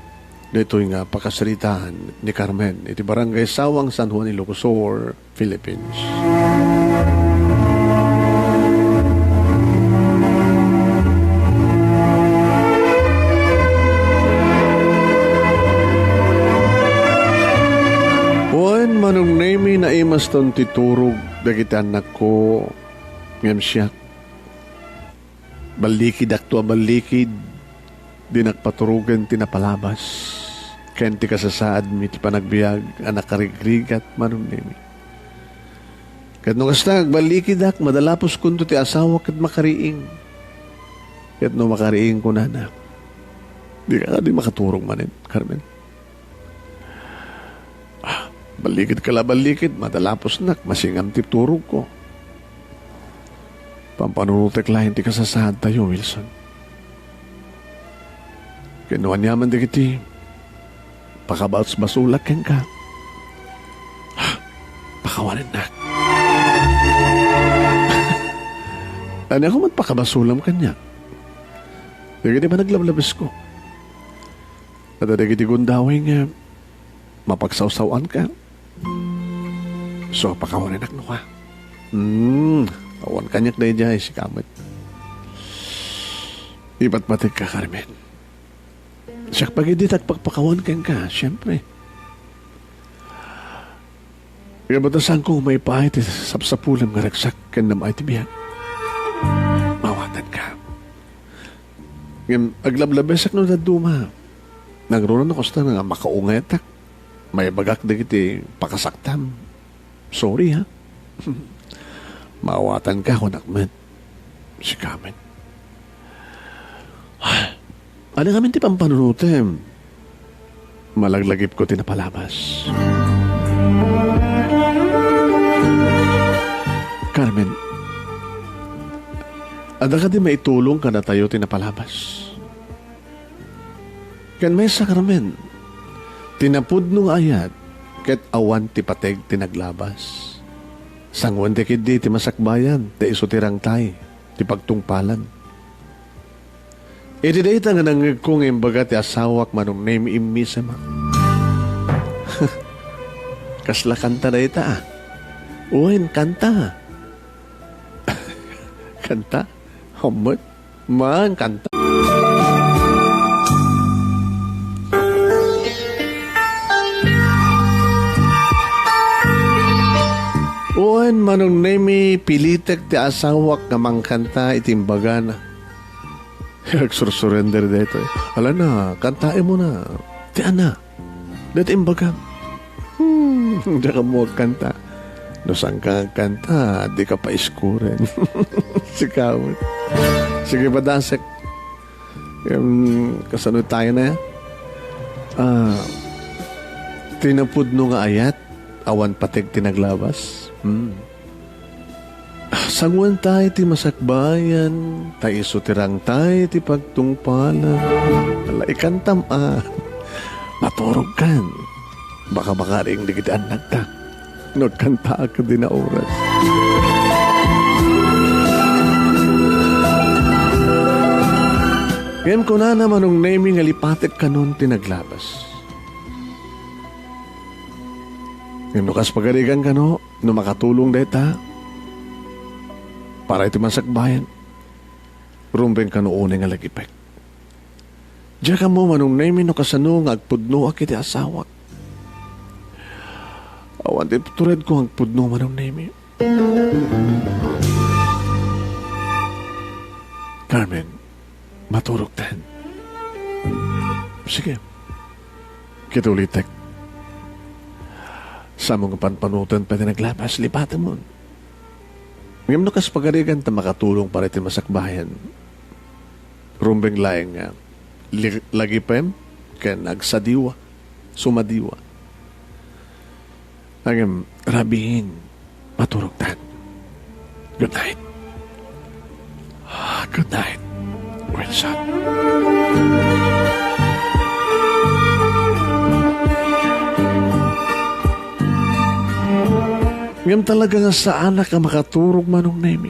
daytoy nga pakasaritaan ni Carmen iti Barangay Sawang, San Juan, Ilocos Sur, Philippines. Wen, Manong Nemi, naimaston ti turog dagiti annakko, ngem siak, ballikidakto a ballikid, dinak paturogen ti napalabas ken ti kasasaadmi ti panagbiag a nakarigrigat, Manong Nemi. Ket no kasta, agballikidak, madalapos kunto ti asawak ket makariing. Ket no makariing, kunana, "Dika kadi makaturog manen, Carmen?" Ah, ballikid ka la, ballikid, madalaposnak, masingam ti turogko. Pampanunotek laeng ti kasasaadtayo, Wilson. Ken no aniaman dagiti pakabasbasolak kenka, ah, pakawanennak. Aniako met pakabasolam kaniak? Dagiti panaglablabesko. Adda dagiti gundaway nga mapagsawsaw-anka. So, pakawanenak no ka. Hmm, awan kaniak daydiay, sika met. Ipatpategka, Carmen. Siak pagidi ti agpakpakawan kenka, siempre. Kaya ba't saanko maipaay ti sapsapulem nga ragsak ken nam-ay ti biag? Mawatanka. Ngem aglablabesek no dadduma. Nangruna no kasta nga makaungetak. Maibagak dagiti pakasaktam. Sorry, ha? Mawatanka, kunak met. Sika met. Ania ngamin ti pampanunotem? Malaglagipko ti napalabas. Carmen, adda kadi maitulong kadatayo ti napalabas? Ken maysa, Carmen, ti napudno nga ayat ket awan ti pateg ti naglabas. Sanguan ti ketdi ti masakbayan ta isu ti rangtay ti pagtungpalan. Iti dayta nga nangngegko nga imbaga ti asawak, Manong Nemi, immisemak. Kasla kanta dayta, a? Wen, kanta. Kanta? Hummot? Man, kanta. Wen, Manong Nemi, pilitek ti asawak nga mangkanta iti imbagana. Agsursurrender daytoy. Alana, kantaemona. Ti ana. Dayta imbagam. Hmm, diak ammo agkanta. No saanka agkanta, dika paiskuren. Sika met. Sige, padasek. Em, kasano tayo na? Ah, ti napudno nga ayat, awan pateg ti naglabas. Hmm. Sanguan tayo ti masakbayan, ta isu ti rangtay ti pagtungpalan. Ala, ikantam, a. Maturog kan. Baka makaring dagiti annakta. no agkantaak ket di naoras. Ngem kunana Manong Nemi nga lipatek kanon ti naglabas. Ngem no kas pagarigan kano, no makatulong dayta, para iti masakbayan, rumbeng kano unay nga lagipek. Diak ammo Manong Nemi no kasano nga agpudnoak iti asawak. Awan ti turedko nga agpudno Manong Nemi. Carmen, maturogtan. Sige. Ket ulitek. Samo nga panpanoten pay ti naglabas, lipatemon. Ngem no kas pagarigan ta makatulong para iti masakbayan, rumbeng laeng nga li-, lagipem ken agsadiwa, sumadiwa. Ngem, rabiin, maturogtan. Good night. Ah, good night, Wilson. Ngem talaga nga saanak a makaturog Manong Nemi.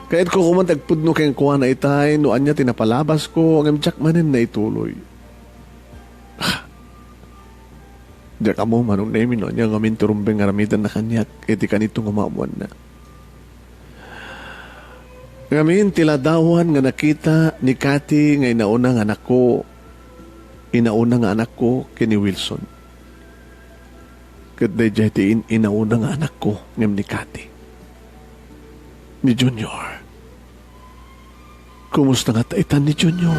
Kayatko koma ti agpudno kenkuana itay no ania ti napalabasko, ngem diak manen naituloy. Ah, diak ammo Manong Nemi no ania ngamin ti rumbeng nga aramidenna kaniak iti kanito nga maammoanna. Ngamin ti ladawan nga nakita ni Kati nga inauna nga anakko, inauna nga anakko ken ni Wilson. Ket daydiay ti in-, inauna nga anakko ngem ni Kati. Ni Junior. Kumusta nga ta itan ni Junior?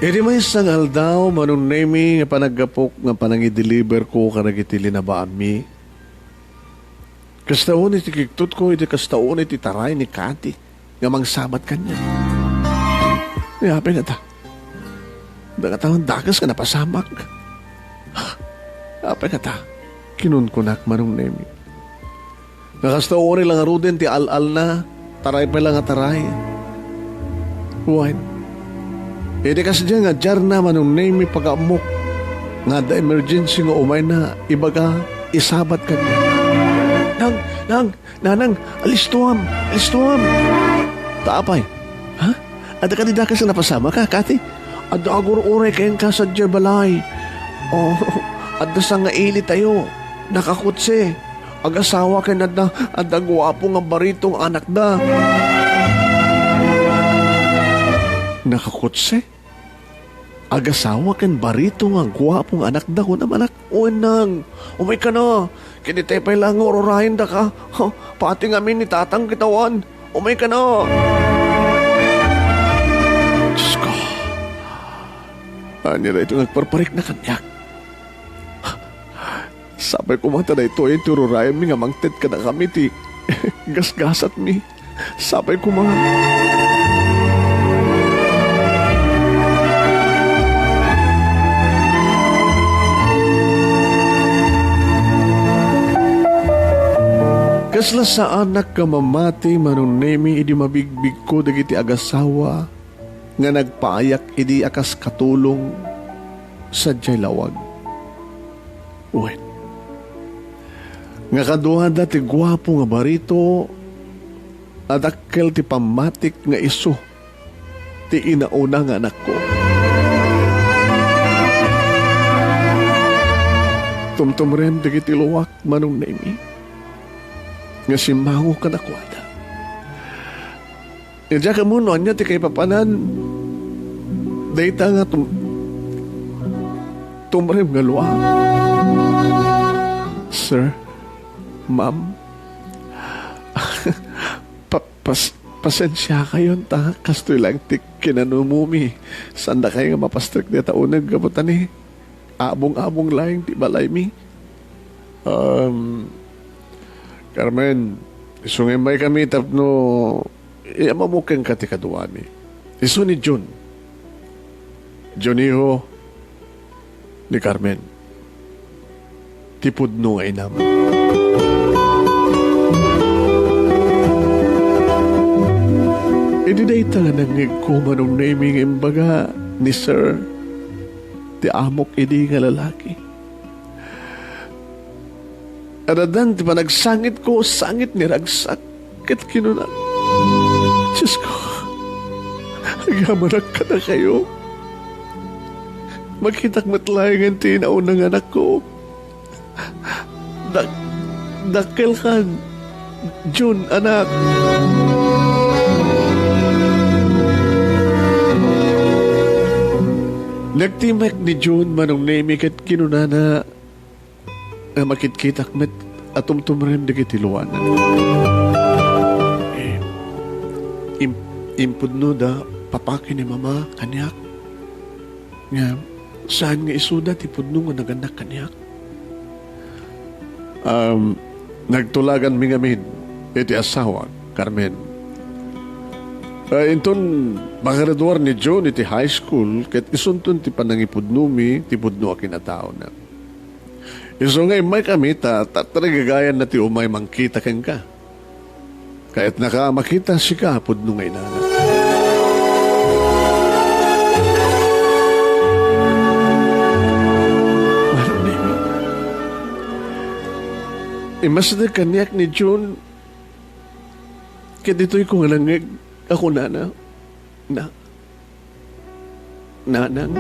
Idi maysa nga aldaw, Manong Nemi, nga panaggapok nga panangideliverko kadagiti linabaanmi, kasta unay ti kigtotko, idi kasta unay ti taray ni Kati nga mangsabat kaniak. Apay ngata? Dakatawan dakes nga napasamak. Apay ngata? Kinunkunak Manong Nemi. Nga kasta unay la ngaruden ti al-alna, taray pay la nga taray. Wen, idi kasdiay nga diarna Manong Nemi pagaammok nga adda emergency nga umayna, ibaga, isabat kaniak. Nang, nang, nanang, alistuam, alistuam. Ta apay? Ha? Adda kadi dakes nga napasamak, Kati? Adda agur-uray kenka sadiay balay. Oh, adda sangailitayo. Nakakutse. Agasawa ken adda, adda guapo nga barito nga anakda. Nakakutse? Agasawa ken barito nga guapo nga anakda, kunam, anak? Wen, nang, umaykana. Ket itay pay la nga ururayendaka. Ha, pati ngamin ni tatang ket awan. Umaykana. Diosko. Ania daytoy nga agparparikna kaniak? Sapay koma ta daytoy ti ururayenmi nga mangted kadakami ti gasgasatmi. Sapay koma. Kasla saanak nga mamati, Manong Nemi, idi mabigbigko dagiti agasawa nga nagpaayak idi a kas katulong sadiay lawag. Wen, nga kaduada ti guapo nga barito a dakkel ti pammatik nga isu ti inauna nga anakko. Tumtumrem dagiti luak, Manong Nemi, nga simmango kadakuada. Diak ammo no ania ti kaipapanan dayta nga tum-, tumrem nga luak. Sir, ma'am, pa-, pas-, pasensiakayon ta kastoy laeng ti kinanumumi. Saandakayo nga mapastrek dita uneg gapu ta ni abong-abong laeng ti balaymi. Um, Carmen, isu nga immaykami tapno iammo kenka ti kaduami. Isu ni Jun. Juniho, ni Carmen ti pudno nga inam. Idi dayta nga nangngegko, Manong Nemi, nga imbaga ni Sir ti amok idi nga lalaki. Addan ti panagsangitko, sangit ni ragsak, ket kinuna, "Diosko, agyamanak kadakayo. Makitak met laengen ti inauna nga anakko. Dak-, dakkelkan, Jun, anak." Nagtimek ni Jun, Manong Nemi, ket kinunana, nga makitkitak met a tumtumrem dagiti luana. Eh, im-, impudno da papa ken ni mama kaniak nga saan nga isuda ti pudno nga nagannak kaniak. Um, nagtulaganmi ngamin iti asawak, Carmen. Ah, inton paggraduar ni Jun iti high school, ket isunton ti panangipudnomi ti pudno a kinataona. Isu nga immaykami ta, ta, ta nagagayanna ti umay mangkita kenka. Kayatnaka a makita sika a pudno nga inana. Manong Nemi, immasdek kaniak ni Jun, ket ditoyko nga nangngeg a kunana, na, Nanang.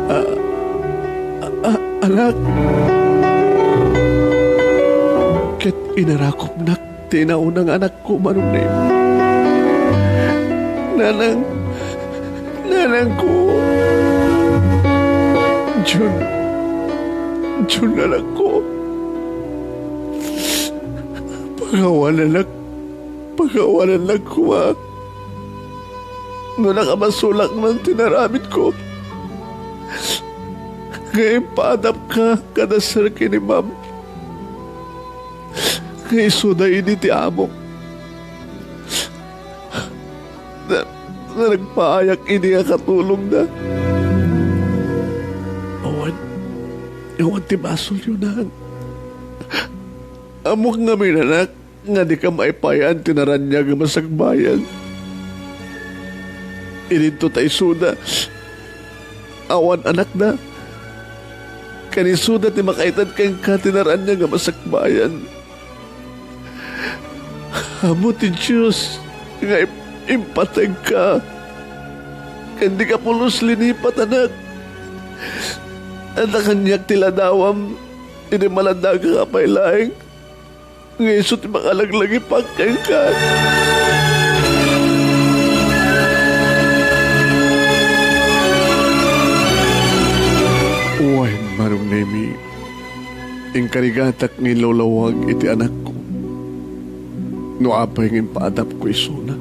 A, a, a, anak. Ket inarakupnak ti nauna nga anakko, Manong Nemi. Nanang, nanangko. Jun, Jun, anakko. Pagawananak, pagawananak koma. No nakamasulak man ti naramidko, nga impaadapka kada sir ken ni ma'am, nga isuda idi ti amok, na, na nagpaayak idi a katulongda. Awan, awan ti basolyo, Nang. Ammok ngamin, anak, nga dika maipay-an ti naraniag a masakbayan. Idinto ta isuda, awan anakda, ken isuda ti makaited kenka ti naraniag a masakbayan. Ammo ti Dios nga im-, impategka, ken dika pulos linipat, anak. Adda kaniak ti ladawam idi maladagaka pay laeng. Nga isu ti makalaglagipak kenka. Wen, Manong Nemi, inkarigatak nga inlawlawag iti anakko no apay nga impaadapko isuna.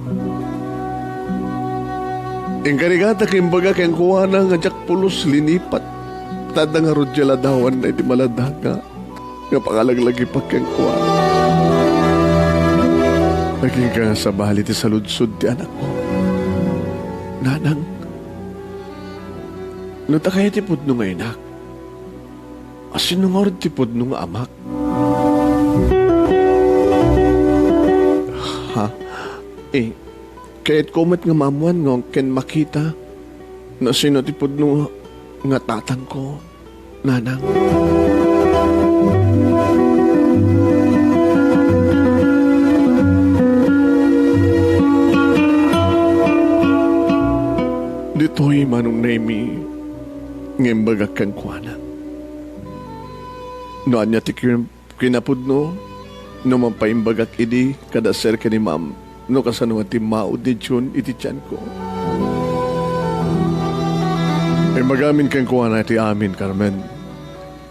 Inkarigatak nga imbaga kenkuana nga diak pulos linipat, ta adda ngarud diay ladawanna iti maladaga nga pangalaglagipak kenkuana. Agingga nga sabali ti saludsod ti anakko. Nanang, no ta kayat ti pudno nga inak, a sino ngarud ti pudno nga amak? Ha? Eh, kayatko met nga maammuan nga ken makita no sino ti pudno nga tatangko. Nanang. Ditoy, Manong Nemi, nga imbagak kenkuana. No ania ti kin-, kinapudno, no mapaimbagak idi kada sir ken ni ma'am, no kasano nga timmao ti Jun iti tianko. Imbagamin kenkuana ti amin, Carmen.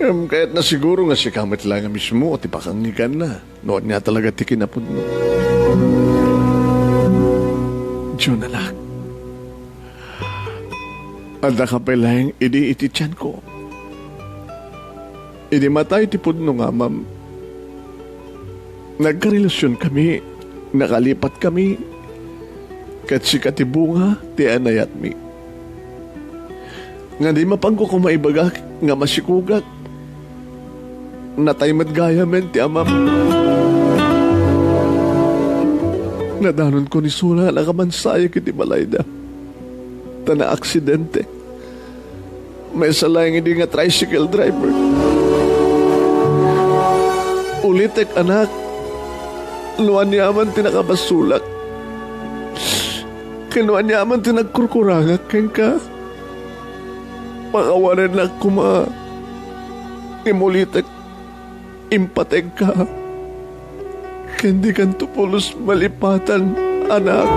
Ngem kayatna siguro nga sika met laeng a mismo ti pakangngeganna no ania talaga ti kinapudno. Jun, anak, addaka pay laeng idi iti tianko. Idi matay ti pudno nga amam, nagkarelasyonkami, nakalipatkami, ket sika ti bunga ti anayatmi. Nga di mapanko koma ibagak nga masikugak. Natay met gayamen ti amam. Nadanonko ni Sula nga nakamansayak iti balayda. Ta naaksidente. Maysa laeng idi nga tricycle driver. Ulitek, anak, no aniaman ti nakabasolak, ken no aniaman ti nagkurkurangak kenka, pakawanennak koma. Ngem ulitek, impategka, ken dikanto pulos malipatan, anak.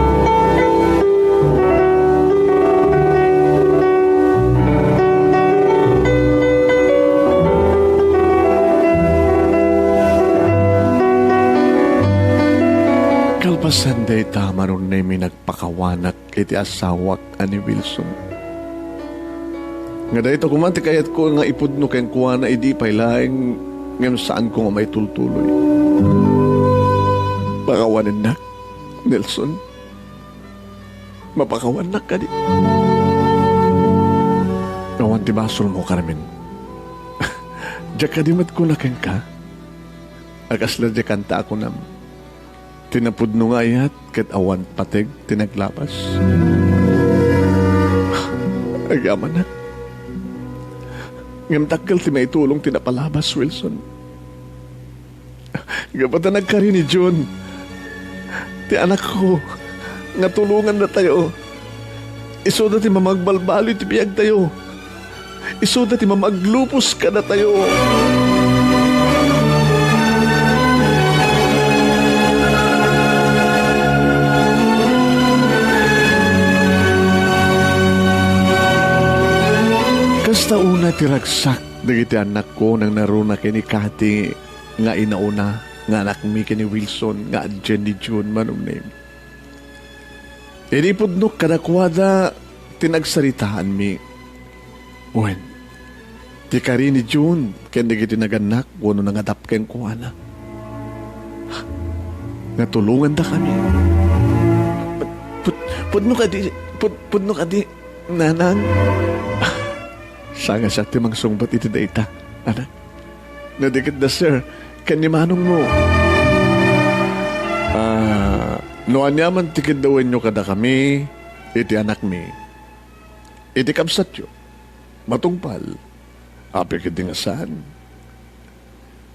Kalpasan dayta, Manong Nemi, nagpakawanak iti asawak a ni Wilson. Nga dayta koma ti kayatko nga ipudno kenkuana idi pay laeng ngem saanko nga maitultuloy. Pakawanennak, Nelson. Mapakawannak kadi? Awan ti basolmo, Carmen. Diak kadi met kuna kenka? A kasla diak kanta a kunam. Ti napudno nga ayat ket awan pateg ti naglabas. Agyamanak. Ngem dakkel ti maitulong ti napalabas, Wilson. Gapu ta nagkari ni June, ti anakko, nga tulongandatayo. Isuda ti mamagbalbaliw ti biagtayo. Isuda ti mamaglupos kadatayo. Kasta unay ti ragsak dagiti annakko nangngaruna ken ni Cathy nga inauna nga anakmi ken ni Wilson nga adien ni June, Manong Nemi. Idi ipudnok kadakuada ti nagsaritaanmi. Wen, ti kari ni June ken dagiti nagannak wenno nangadap kenkuana. Natulongandakami. Pud-, pud-, pudno kadi, pud-, pudno kadi, Nanang? Saan nga siak ti mangsungbat iti dayta, anak? No di ket da, sir, ken ni manongmo. Ah, no aniaman ti kiddawenyo kadakami iti anakmi, iti kabsatyo, matungpal, apay ketdi nga saan?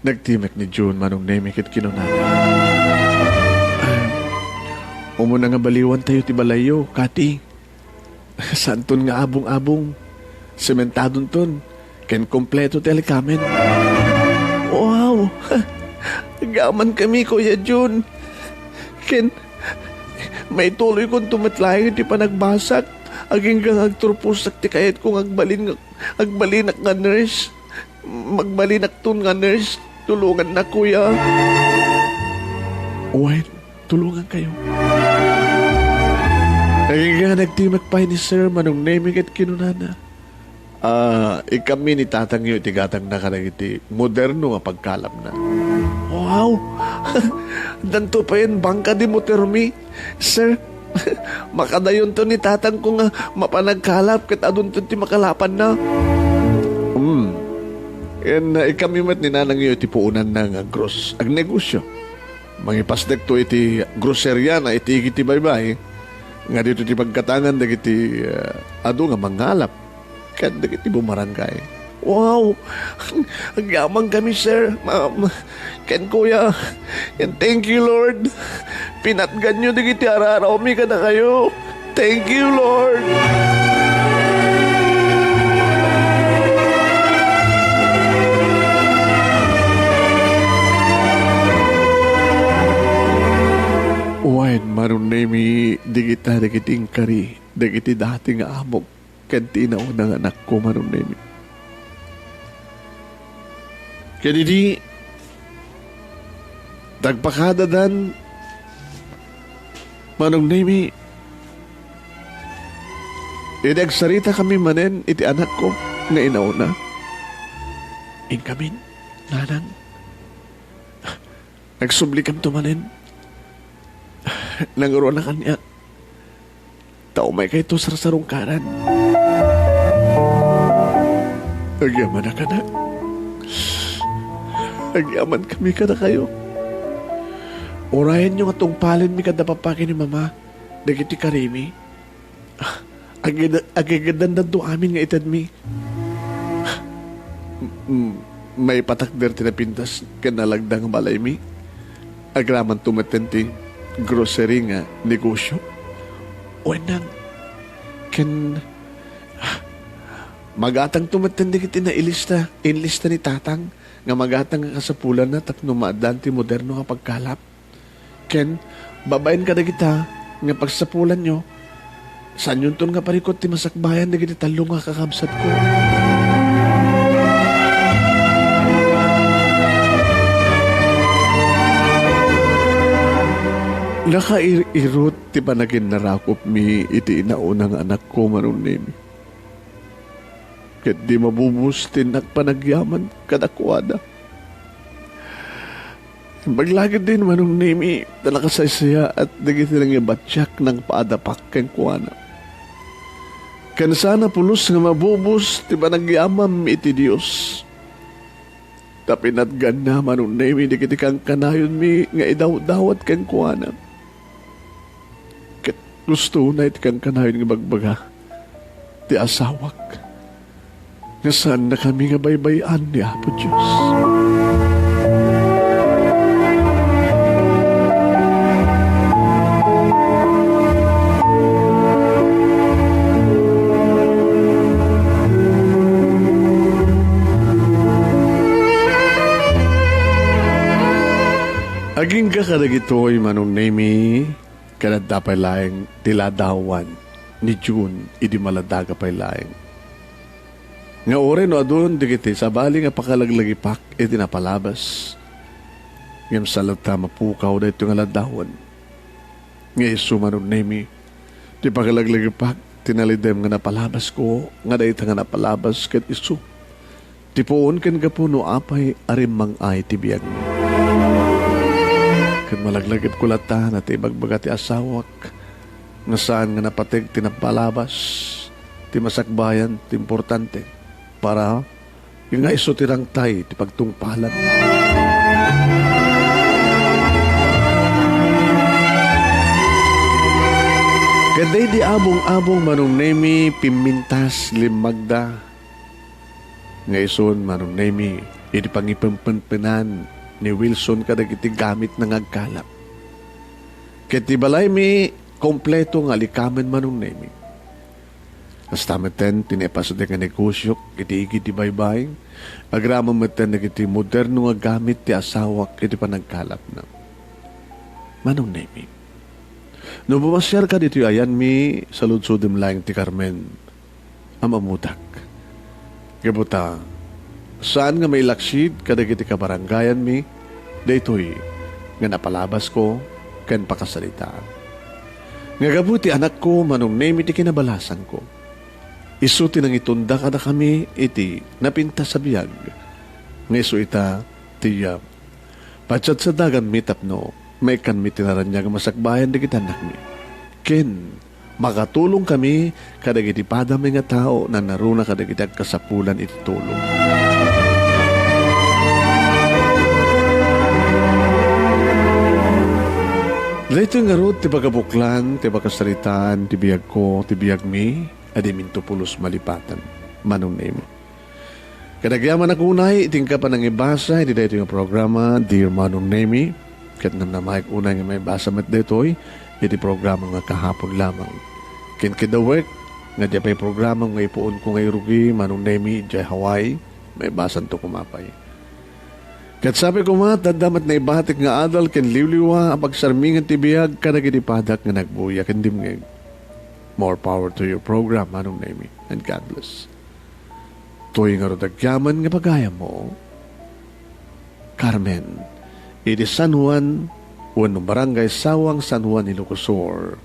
Nagtimek ni June, Manong Nemi, ket kinunana, "Ah, umuna nga baliwantayo ti balayyo, Cathy." Saanton nga abong-abong. Sementadonton, ken kompleto ti alikamen. Wow! Agyamankami, Kuya Jun. Ken maituloykonto met laeng ti panagbasak, agingga nga agturposak ti kayatko nga agbalin nga, agbalinak nga nurse. Magbalinakton nga nurse. Tulongannak, Kuya. Wen, tulongankayo. Agingga nagtimek pay ni Sir Manong Nemi ket kinunana, "Ah, ikkanmi ni tatangyo iti gatangna kadagiti moderno nga pagkalapna." Wow! Addanto payen bangka di motormi, Sir. Makadayonto ni tatangko nga mapan agkalap ket adunto ti makalapanna. Hmm. Ken, ah, ikkanmi met ni nanangyo iti puonanna nga gros-, agnegosyo. Mangipasdekto iti groseriana iti igid ti baybay, nga dito ti pagkatangan dagiti, ah, adu nga mangalap ken dagiti bumarangay. Wow! Agyamankami, sir, ma'am, ken kuya. And thank you, Lord. Pinatganyo dagiti ararawmi kadakayo. Thank you, Lord. Wen, Manong Nemi, dagita dagiti inkari dagiti dati nga amok ken ti inauna nga anakko, Manong Nemi. Ken idi nagpakadadan, Manong Nemi, idi agsaritakami manen iti anakko nga inauna, inkamin, nanang, nagsublikamto manen. Nangruna kaniak. Ta umaykayto sarsarungkaran. Agyamanak, anak. Agyamankami kadakayo. Urayenyo nga tungpalenmi kada papa ken ni mama dagiti karimi. Agid-, agigiddandanto amin nga itedmi. Mm, maipatakder ti napintas ken nalagda nga balaymi. Agramanto metten ti grocery nga negosyo. Wenno, ken magatangto metten dagiti nailista, inlista ni Tatang nga magatang nga kasapulanna tapno maaddaan ti moderno nga pagkalap. Ken, babaen kadagita nga pagsapulanyo, saanyonton nga parikut ti masakbayan dagiti tallo nga kakabsatko. Nakair-irut ti panaginnarakupmi iti inauna nga anakko, Manong Nemi. Ket di mabubos ti innak panagyaman kadakuada. Imbag la ketdin, Manong Nemi, ta nakasaysayaat dagiti nangibatiak nangpaadapak kenkuana. Ken saan a pulos nga mabubos ti panagyamam iti Dios. Ta pinatganna, Manong Nemi, dagiti kankanayonmi nga idawdawat kenkuana. Ket gustona iti kankanayon nga ibagbaga ti asawak nga saannakami nga baybay-an ni Apo Dios. Agingga kadagitoy, Manong Nemi, ket adda pay laeng ti ladawan ni June idi maladaga pay laeng. Nga uray no adun dagiti sabali nga pakalaglagipak iti napalabas, ngem sa latta mapukaw daytoy nga ladawan. Nga isu, Manong Nemi, ti pakalaglagipak ti nalidem nga napalabasko, nga dayta nga napalabas ket isu ti puon ken gapu no apay a rimmang-ay ti biagmi. Ket malaglagipko latta no ti ibagbaga ti asawak nga saan nga napateg ti napalabas, ti masakbayan, ti importante para nga isu ti rangtay ti pagtungpalan. Ket daydi abong-abong, Manong Nemi, pimmintas, limmagda. Nga isun, Manong Nemi, iti pangipempenpenan ni Wilson kadagiti gamitna nga agkalap. Ket ti balaymi, kompleto nga alikamen, Manong Nemi. Kasta metten ti naipasdek nga negosiok iti igid ti baybay, agraman metten dagiti moderno nga gamit ti asawak iti panagkalapna. Manong Nemi, no pumasiarka ditoy ayanmi, saludsodem laeng ti Carmen a mamudak. Gapu ta, saan nga mailaksid kadagiti kabarangayanmi daytoy nga napalabasko ken pakasaritaan. Nga gapu ti anakko, Manong Nemi ti kinabalasanko. Isu ti nangitunda kadakami iti napintas a biag. Nga isu ita ti, ah, padsadsadaganmi tapno maikkanmi ti naraniag a masakbayan dagiti annakmi. Ken makatulongkami kadagiti padami nga tao nanaruna kadagiti agkasapulan iti tulong. Daytoy ngarud ti pagabuklan ti pakasaritaan ti biagko, ti biagmi, a diminto pulos malipatan. Manong Nemo. Ket agyamanak unay iti inka panangibasa iti daytoy nga programa, Dear Manong Nemi, ket namnamaek unay nga maibasa met daytoy iti programa nga kahapon lamang. Ken kidawek nga diay pay programa nga ipuonko nga irugi, Manong Nemi, idiay Hawaii, maibasanto koma pay. Ket sapay koma, ta adda met naibatik nga adal ken liwliwa a pagsarmingan ti biag kadagiti padak nga nagbuya ken dimngeg. More power to your program, Manong Nemi, and God bless. Toy ngarud agyaman nga pagayammo, Carmen, iti San Juan wenno Barangay Sawang, San Juan, Ilocos Sur.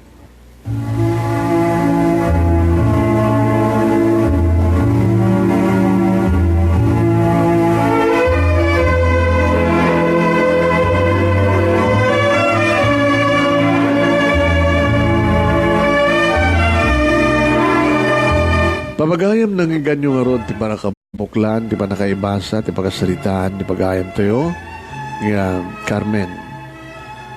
Pagayam, nangyiganyo ngarud ti panakabuklan, ti panakaibasa, ti pakasaritaan, ti pagayamtayo, nga Carmen.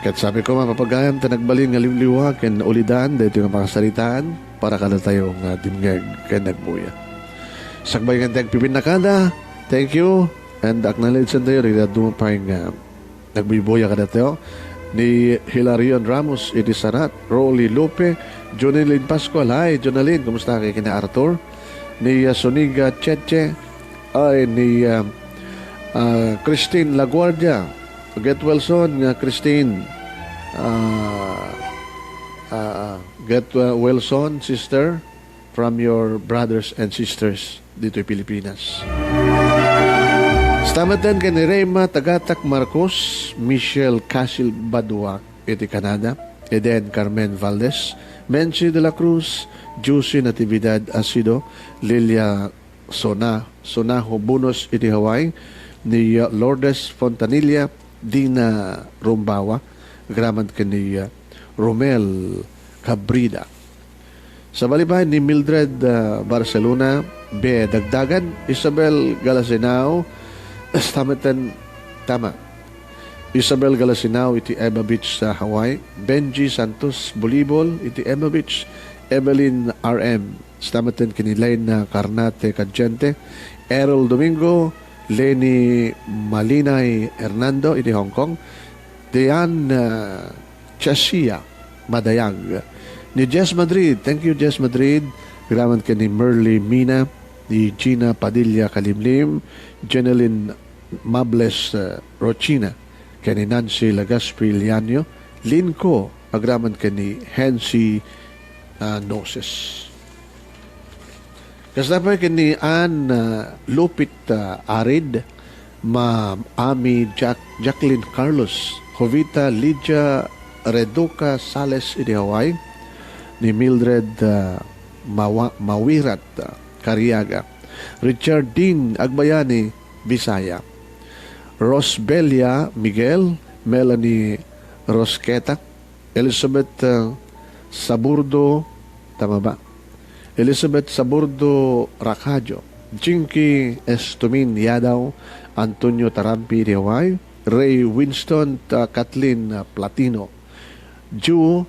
Ket sabi ko, mapapagayam, ta nagbalin nga liwliwa ken ulidan, daytoy nga pakasaritaan, para kadatayo nga dimngeg ken nagbuya. Sakbay nga ti agpipinnakada, thank you, and acknowledge tayo, dagiti adu pay nga nagbuybuya kadatayo, ni Hilarion Ramos iti Sarat, Rolly Lupe, Jonelyn Pascual. Hi, Jonelyn, kumusta kay kina Arthur? Ni, ah, Soniga Cheche, ay, ni, ah, ah, Christine Laguardia. Get well soon nga Christine. Ah, ah, ah, get, ah, well soon, sister, from your brothers and sisters ditoy Pilipinas. Stameten ken ni Rema Tagatak Marcos, Michelle Casil Badua iti Canada, Eden Carmen Valdez, Menchi de la Cruz, Juicy Natividad Asido, Lilia Sona-, Sonajo Bunos iti Hawaii, ni, uh, Lourdes Fontanilla, Dina Rumbawa, agraman ken ni, uh, Romel Cabrida. Sabali pay ni Mildred, ah, Barcelona, Be Dagdagan, Isabel Galasinao, stameten, tama. Isabel Galasinao iti Eva Beach sa Hawaii, Benji Santos Bulibol iti Eva Beach, Evelyn R M, stameten ken ni Lena Carnate Cadiente, Errol Domingo, Leni Malinay Hernando iti Hong Kong, Diane, ah, Chasia Madayag. Ni Jess Madrid, thank you, Jess Madrid. Agraman ken ni Merly Mina, ni Gina Padilla Kalimlim, Jeneline Mables, eh, Rochina, ken ni Nancy Legaspi Lianio, Linco, agraman ken ni Hensi, ah, Noses. Kasta pay ken ni Ann, ah, Lupit, ah, Arid, Ma-, Ami Jack-, Jacqueline Carlos, Jovita Lydia Reduca Sales iti Hawaii, ni Mildred, ah, Mawa-, Mawirat, ah, Cariaga, Richard Dean Agbayani, Bisaya, Rosbelia Miguel, Melanie Rosqueta, Elizabeth, uh, Saburdo, tama ba? Elizabeth Saburdo Racadio, Jinky Estumin Yadaw, Antonio Tarampi Riaway, Ray Winston, uh, Kathleen, uh, Platino, Ju,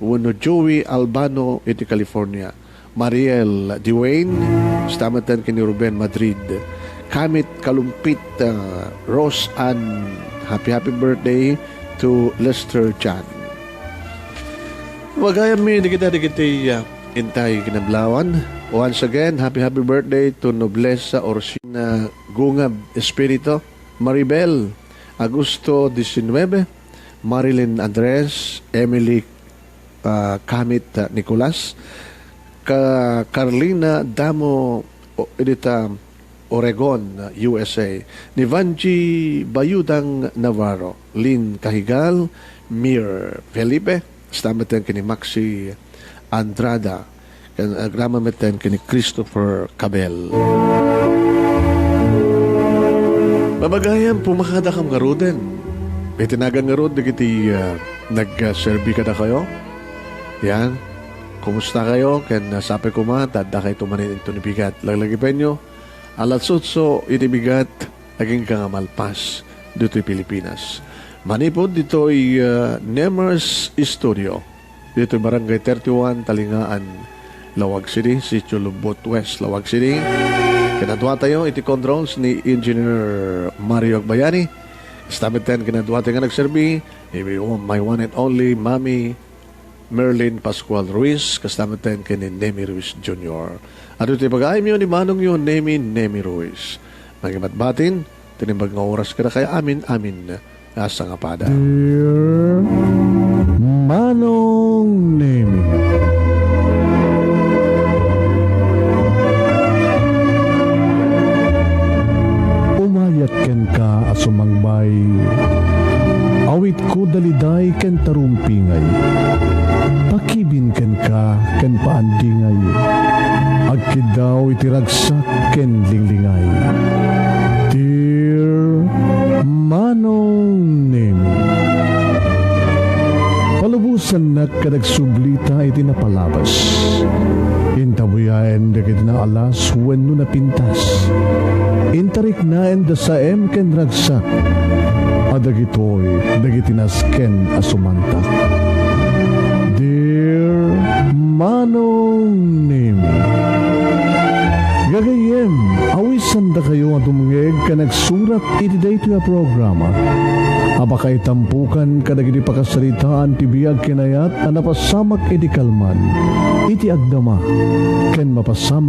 wenno Joey Albano iti California, Mariel Dewayne, stameten ken ni Ruben Madrid, Kamit Kalumpit, uh, Rose Ann, happy, happy birthday to Lester John. Magayam mi dagita dagiti, ah, intay kinablawan. Once again, happy, happy birthday to Noblesa Orsina Gungab Espiritu, Maribel Augusto diecinuebe, Marilyn Andres, Emily, ah, Kamit, ah, Nicolas, ka Carlina Damo, o, dita Oregon, U S A, ni Vangie Bayudang Navarro, Lynn Cahigal, Mir Felipe, stameten ken ni Maxi Andrada, ken agraman metten ken ni Christopher Cabel. Mamagayam, pumakadakam ngaruden. Iti nagan ngarud dagiti, ah, nagserbi kadakayo. Yan. Kumusta kayo? Ken, ah, sapay koma, ta adda kayto manen inton bigat. Laglagipenyo, alas otso iti bigat, agingga nga malpas ditoy Pilipinas. Manipud ditoy, ah, Nemers Studio, ditoy Barangay thirty-one, Talingaan, Laoag City, Sitio Lubot West, Laoag City. Kinaduatayo iti controls ni Engineer Mario Agbayani. Stameten kinaduatayo nga nagserbi, ni my one and only Mami Merlin Pascual Ruiz, kasta metten ken ni Nemi Ruiz Junior. Adu ti pagaayamyo ni manongyo Nemi, Nemi Ruiz. Nangibatbatin, tinimbag nga oras kadakayo amin, amin a sangapada. Dear Manong Nemi. Umayat kenka a sumangbay. Awitko daliday ken tarumpingay. Pakibin kenka ken paandingay. Agkiddaw iti ragsak ken linglingay. Dear Manong Nemi. Palubosannak ket agsublita iti napalabas. Intabuyaen ken dagiti naalas wenno napintas. Intariknaen da saem ken ragsak a dagitoy dagiti nasken a sumantak. Dear Manong Nemi, gagayyem, awisandakayo a dumngeg ken agsurat iti daytoy a programa a pakaitampukan kadagiti pakasaritaan ti biag ken ayat a napasamak iti kalman, iti agdama, ken mapasamak